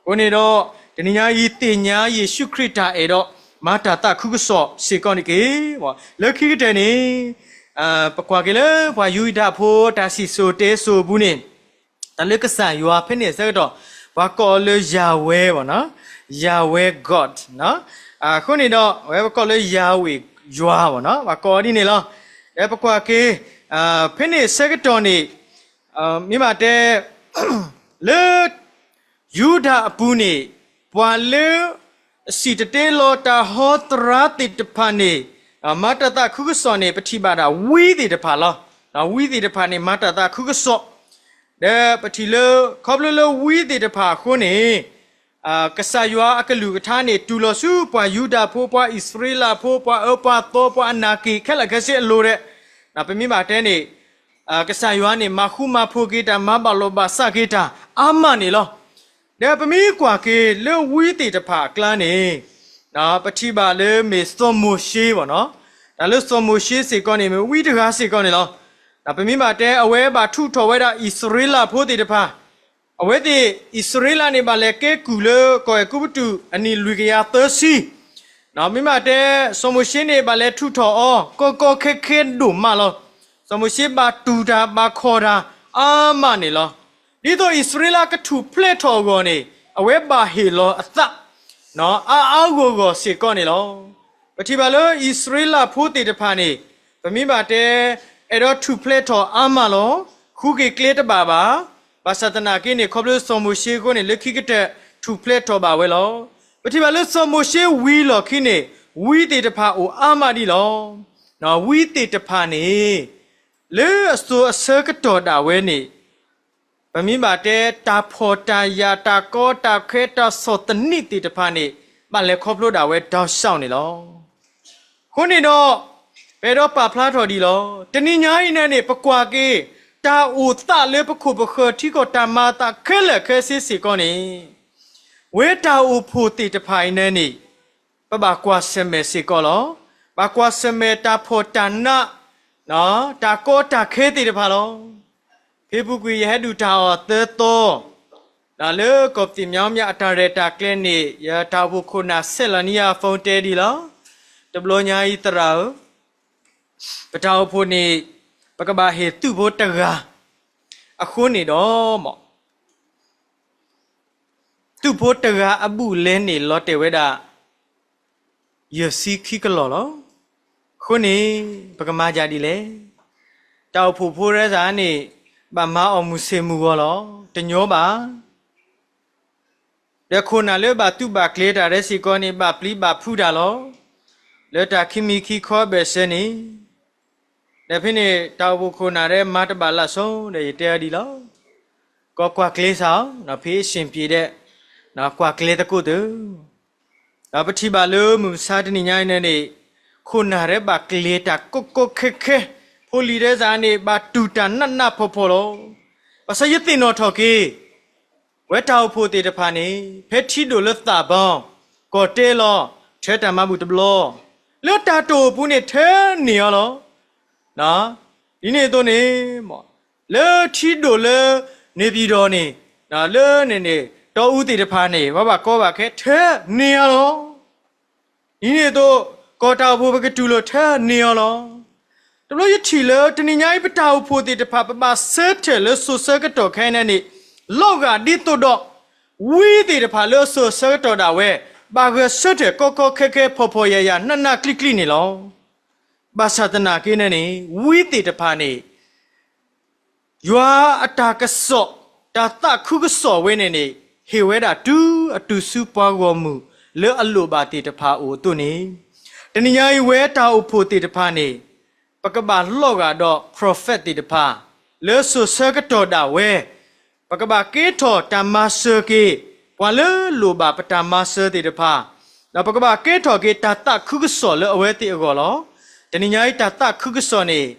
အဃိန့ၣ်ဒီး တနံၤညါအံၤသ့ၣ်ညါယ့ၣ်ၡူးခရံာ်တၢ်အဲၣ်ဒီး မၤတၢ်သးခုကစီၣ်စ့ၢ်ကီးန့ၣ်တက့ၢ်. လၢခံကတၢၢ်န့ၣ် ပကွၢ်က့ၤလၢပှၤယူဒၤဖိတၢ်စံၣ်စိၤတဲစိၤအပူၤန့ၣ် တၢ်လၢကစၢ်ယွၤဖဲန့ၣ်အဆၢကတီၢ် ပှၤကိးအီၤလၢယၤဝဲ, Yahweh God, အဃိန့ၣ်ဒီး အဝဲပကိးလၢယၤဝဲယွၤ, ပှၤကိးအီၤဒ်န့ၣ်လီၤ. လၢပကွၢ်က့ၤ ဖဲန့ၣ်အဆၢကတီၢ်န့ၣ် မ့ၢ်ဘၣ်တဲ လၢ ယူဒၤအပူၤန့ၣ် ပှၤလၢ စံၣ်တဲၤတဲလီၤတၢ်ဟီသရၣ်သ့ၣ်တဖၣ်န့ၣ် မၤတၢ်သးခုကစီၣ်န့ၣ် ပထံၣ်ဘၣ်ဒၣ်ဝံသ့ၣ်တဖၣ်လီၤ. ဝံသ့ၣ်တဖၣ်န့ၣ် မၤတၢ်သးခုကစီၣ် ဒီးပထံၣ်လၢ ခီဖျိလၢဝံသ့ၣ်တဖၣ်အဃိန့ၣ် ကစၢ်ယွၤအကလုၢ်ကထါန့ၣ် တူၢ်လိာ်ဆူပှၤယူဒၤဖိ ပှၤအံၣ်စရ့လးဖိ ပှၤအၢပှၤသီ ပှၤအနၢ်က့ၣ် ခဲလၢာ်ခဲဆ့အလိၤဒီး ပမ့ၢ်ဘၣ်တဲန့ၣ် ကစၢ်ယွၤန့ၣ် မၤဃူမၤဖိးက့ၤတၢ် မၤဘၣ်လိာ်ဘၣ်စးက့ၤတၢ် အါမးန့ၣ်လီၤ. ဒီးပမ့ၢ်ကွၢ်က့ၤလၢဝံသ့ၣ်တဖၣ်အကျါန့ၣ် ပထံၣ်ဘၣ်လၢမ့ၢ်စီၤမိၤၡ့ဘၣ်နီၤ, တၢ်လၢစီၤမိၤၡ့စ့ၢ်ကီးန့ၣ် မ့ၢ်ဝံတဂၤစ့ၢ်ကီးန့ၣ်လီၤ. ပမ့ၢ်ဘၣ်တဲ အဝဲဘၣ်ထုးထီၣ်ဝဲဒၣ်အံၣ်စရ့လးဖိသ့ၣ်တဖၣ်, အဝဲသ့ၣ်အံၣ်စရ့လးန့ၣ် ဘၣ်လဲၤကဲကုၢ်လၢကီၢ်အဲၤကူပတူးအနံၣ်လွံၢ်ကယၤသၢဆံ မ့ၢ်ဘၣ်တဲ စီၤမိၤၡ့န့ၣ် ဘၣ်လဲၤထုးထီၣ်အီၤ ကီကီခဲခဲဒိၣ်မးလီၤ. စီၤမိၤၡ့ဘၣ်တူၢ်တၢ်ဘၣ်ခီၣ်တၢ် အါမးန့ၣ်လီၤ. ဒ်သိးအံၣ်စရ့လးကထူၣ်ဖျဲးထီၣ်အဂီၢ်န့ၣ် အဝဲဘၣ်ဟ့ၣ်လီၤအသး အါအါဂီၢ်ဂီၢ်စ့ၢ်ကီးန့ၣ်လီၤ. ပထံၣ်ဘၣ်လၢအံၣ်စရ့လးဖိသ့ၣ်တဖၣ်န့ၣ် ပမ့ၢ်ဘၣ်တဲ အဲၣ်ဒိးထူၣ်ဖျဲးထီၣ်အါမးလီၤ. ဃုက့ၤကျဲတဘၣ်ဘၣ်. ဘၣ်ဆၣ်သနာ်က့န့ၣ် ခီဖျိစီၤမိၤၡ့အဃိန့ၣ် လၢခံကတၢၢ် ထူၣ်ဖျဲးထီၣ်ဘၣ်ဝဲလီၤ. ပထံၣ်ဘၣ်လၢစီၤမိၤၡ့ဝံၤလီၢ်ခံန့ၣ် ဝံသ့ၣ်တဖၣ်အိၣ်အါမးဒံးလီၤ. ဝံသ့ၣ်တဖၣ်န့ၣ် လၢအစိၤအဆၢကတီၢ်ဒၣ်ဝဲန့ၣ် ပမ့ၢ်ဘၣ်တဲ တၢ်ဖှီၣ်တၢ်ယာ် တၢ်ကီတၢ်ခဲ တၢ်ဆီၣ်သနံးသ့ၣ်တဖၣ်န့ၣ် ဘၣ်လဲၤခီဖျိဒၣ်ဝဲ တောက်လျှောက် န့ၣ်လီၤ. အဃိန့ၣ်ဒီး ပအဲၣ်ဒိးပာ်ဖျါထီၣ်ဒ်လီၤ. တနံၤညါအံၤန့ၣ်န့ၣ် ပကွၢ်က့ၤ တၢ်အိၣ်သးလၢပခိၣ်ပဃၢၤထံကီၢ် တၢ်မၤအသးခဲလၢာ်ခဲဆ့စ့ၢ်ကီးန့ၣ် ဝဲတၢ်အိၣ်ဖှိၣ်သ့ၣ်တဖၣ်အံၤန့ၣ်န့ၣ် ပဘၣ်ကွၢ်ဆၢၣ်မဲာ်စ့ၢ်ကီးလီၤ. ဘၣ်ကွၢ်ဆၢၣ်မဲာ်တၢ်ဖှီၣ်တၢ်နး တၢ်ကီတၢ်ခဲသ့ၣ်တဖၣ်လီၤ. ဖဲအပူၤကွံာ် ယဟဲဒုၣ်တၢ်အီၣ်သၢသီ ဒီးလၢကီၢ်ပသံၣ်မၠါမၠါအတၢ်ရဲၣ်တၢ်ကျဲၤန့ၣ် ယတၢ်အိၣ်ဖှိၣ်ခိၣ်နၢ်ဆဲးလီၤန့ၢ်ယၤ phone တဲဒ်လီၤ. တဘျီညါအံၤသရၣ်ဧၢ, ပတၢ်အိၣ်ဖှိၣ်န့ၣ် ပကဘၣ်ဟ့ၣ်သုးဖိတဂၤ, အဃိန့ၣ်ဒီး သုးဖိတဂၤအဘူးအလဲန့ၣ် လီၤတဲာ်ဝဲဒၣ် ယဲၢ်ဆံခံကလီၢ်လီၤ. အဃိန့ၣ် ပကမၤဒ်လဲၣ်. တၢ်အိၣ်ဖှိၣ်ဖိဒ်န့ၣ် ဘၣ်မၤအီၣ်မုၢ်ဆ့ၣ်မုၢ်ဂီၤလီၤ. တညီဘၣ်. ဒီးခိၣ်နၢ်လၢဘၣ်သုးဘၣ်ကျဲၤတၢ်ဒဲးစ့ၢ်ကီးန့ၣ် ဘၣ်ပျံၤဘၣ်ဖုးတၢ်လီၤ. လၢတၢ်ခံမံၤခံခီအဘၢၣ်စၢၤန့ၣ် ဒီးဖဲန့ၣ် တၢ်အိၣ်ဖှိၣ်ခိၣ်နၢ်ဒဲး မၤတဘၣ်လၢ်ဆိဒီး ယတဲအီၤဒ်လီၤ. ကကွၢ်ကျဲစ့ၢ်, ဖဲအဆင်ပြေဒဲး ကွၢ်ကျဲသကိးသု. ဒီးပထံၣ်ဘၣ်လၢမုၢ်မဆါတနံၤညါအံၤန့ၣ်န့ၣ် ခိၣ်နၢ်ဒဲးဘၣ်ကျဲၤတၢ်ကီကီခဲခဲ, ဖိလံၤဒဲးစ့ၢ်န့ၣ် ဘၣ်တူၢ်တၢ်နးနးဖှီၣ်ဖှီၣ်လီၤ. ဘၣ်ဆၣ်ယသ့ၣ်နီၣ်ထီၣ်က့ၤ ဝဲတၢ်အိၣ်ဖှိၣ်သ့ၣ်တဖၣ်န့ၣ် ဖဲထံဒိၣ်လၢသးဘီ ကီၢ်တဲလီၤ ထဲတၢ်မၤဘူၣ်တဘျီ လၢတၢ်တိာ်အပူၤန့ၣ် ထၢန့ၢ်အီၤလီၤ. ဒ်န့ၣ်အသိးန့ၣ် လၢထံဒိၣ်လၢ နေပြည်တော် န့ၣ် လၢန့ၣ်န့ၣ် တီအူသ့ၣ်တဖၣ်န့ၣ် ပှၤဘၣ်ကီဘၣ်ခဲ ထၢန့ၢ်အီၤလီၤ. ဒ်န့ၣ်အသိး ကီၢ်တၢ်အိၣ်ဖှိၣ်ပကတူၢ်လိာ် ထၢန့ၢ်အီၤလီၤ. တဘျီယထံၣ်လၢတနံၤညါအံၤ ပတၢ်အိၣ်ဖှိၣ်သ့ၣ်တဖၣ် ပဘၣ်ဆၢထၢၣ်လၢစိၤဆၢကတီၢ်ခဲအံၤန့ၣ် လီၤဂာ်ဒ်သိးဒီး ဝံသ့ၣ်တဖၣ်လၢအစိၤဆၢကတီၢ်ဒၣ်ဝဲ ဘၣ်ဂၢၢ်ဆၢထၢၣ်ကီကီခဲခဲ ဖှီၣ်ဖှီၣ်ယာ်ယာ် နးနးကျံၤကျံၤန့ၣ်လီၤ. ဘၣ်ဆၣ်သနာ်က့န့ၣ်န့ၣ် ဝံသ့ၣ်တဖၣ်န့ၣ် ယွၤအတၢ်ကစီၣ် တၢ်သးခုကစီၣ်ဝဲန့ၣ်န့ၣ် ဟ့ၣ်ဝဲဒၣ်တုၤအတုၤဆူပှၤဂီၢ်မုၢ်လၢအလိၣ်ဘၣ်သ့ၣ်တဖၣ်အအိၣ်အသိးန့ၣ်, တနံၤညါအံၤ ဝဲတၢ်အိၣ်ဖှိၣ်သ့ၣ်တဖၣ်န့ၣ် ပကဘၣ်လီၤဂာ်ဒီး prophet သ့ၣ်တဖၣ် လၢစိၤဆၢကတီၢ်ဒၣ်ဝဲ ပကဘၣ်ကဲထီၣ်တၢ်မၤစၢၤက့ၤ ပှၤလၢလိၣ်ဘၣ်ပတၢ်မၤစၢၤသ့ၣ်တဖၣ်, ဒီးပကဘၣ်ကဲထီၣ်က့ၤတၢ်သးခုကစီၣ်လၢအဝဲသ့ၣ်အဂီၢ်လီၤ. တနံၤညါအံၤ တၢ်သးခုကစီၣ်န့ၣ်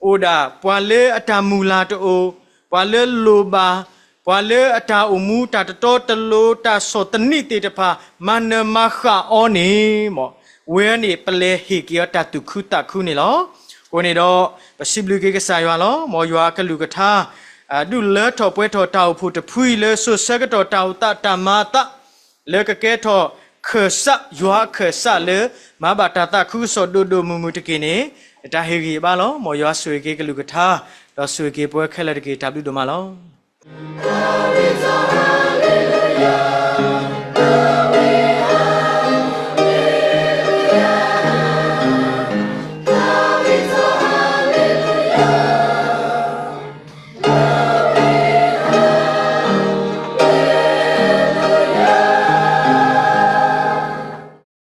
အိၣ်ဒၣ်ပှၤလၢအတၢ်မုၢ်လၢ်တအိၣ်, ပှၤလၢလိၣ်ဘၣ်, ပှၤလၢအတၢ်အိၣ်မူ တၢ်တတီတလိၤ တၢ်ဆီၣ်သနံးသ့ၣ်တဖၣ် မၤနၢၤမၤဃၣ်အီၤန့ၣ် မ်ဝဲန့ၣ် ပလဲၤဟ့ၣ်က့ၤအီၤတၢ်သူၣ်ခုသးခုန့ၣ်လီၤ. အဃိန့ၣ်ဒီး ပစံးဘျုးက့ၤကစၢ်ယွၤလီၤ. မ်ယွၤအကလုၢ်ကထါ ဒုးလၢထီၣ်ပှဲၤထီၣ်တၢ်အိၣ်ဖှိၣ်တဖုအံၤ လၢစိၤဆၢကတီၢ်တၢ်အိၣ်သးတၢ်မၤအသး လၢကကဲထီၣ်ခၢၣ်စး ယွၤအခၢၣ်စးလၢ မၤဘၣ်တၢ်သးခုကစီၣ်ဒိၣ်ဒိၣ်မုၢ်မုၢ်တက့ၢ်န့ၣ် တၢ်ဟ့ၣ်ဂံၢ်ဟ့ၣ်ဘါလီၤ. မ်ယွၤဆိၣ်ဂ့ၤက့ၤကလုၢ်ကထါ ဒီးဆိၣ်ဂ့ၤက့ၤပဝဲခဲလၢာ်တက့ၢ်. တၢ်ဘျုးဒိၣ်မးလီၤ.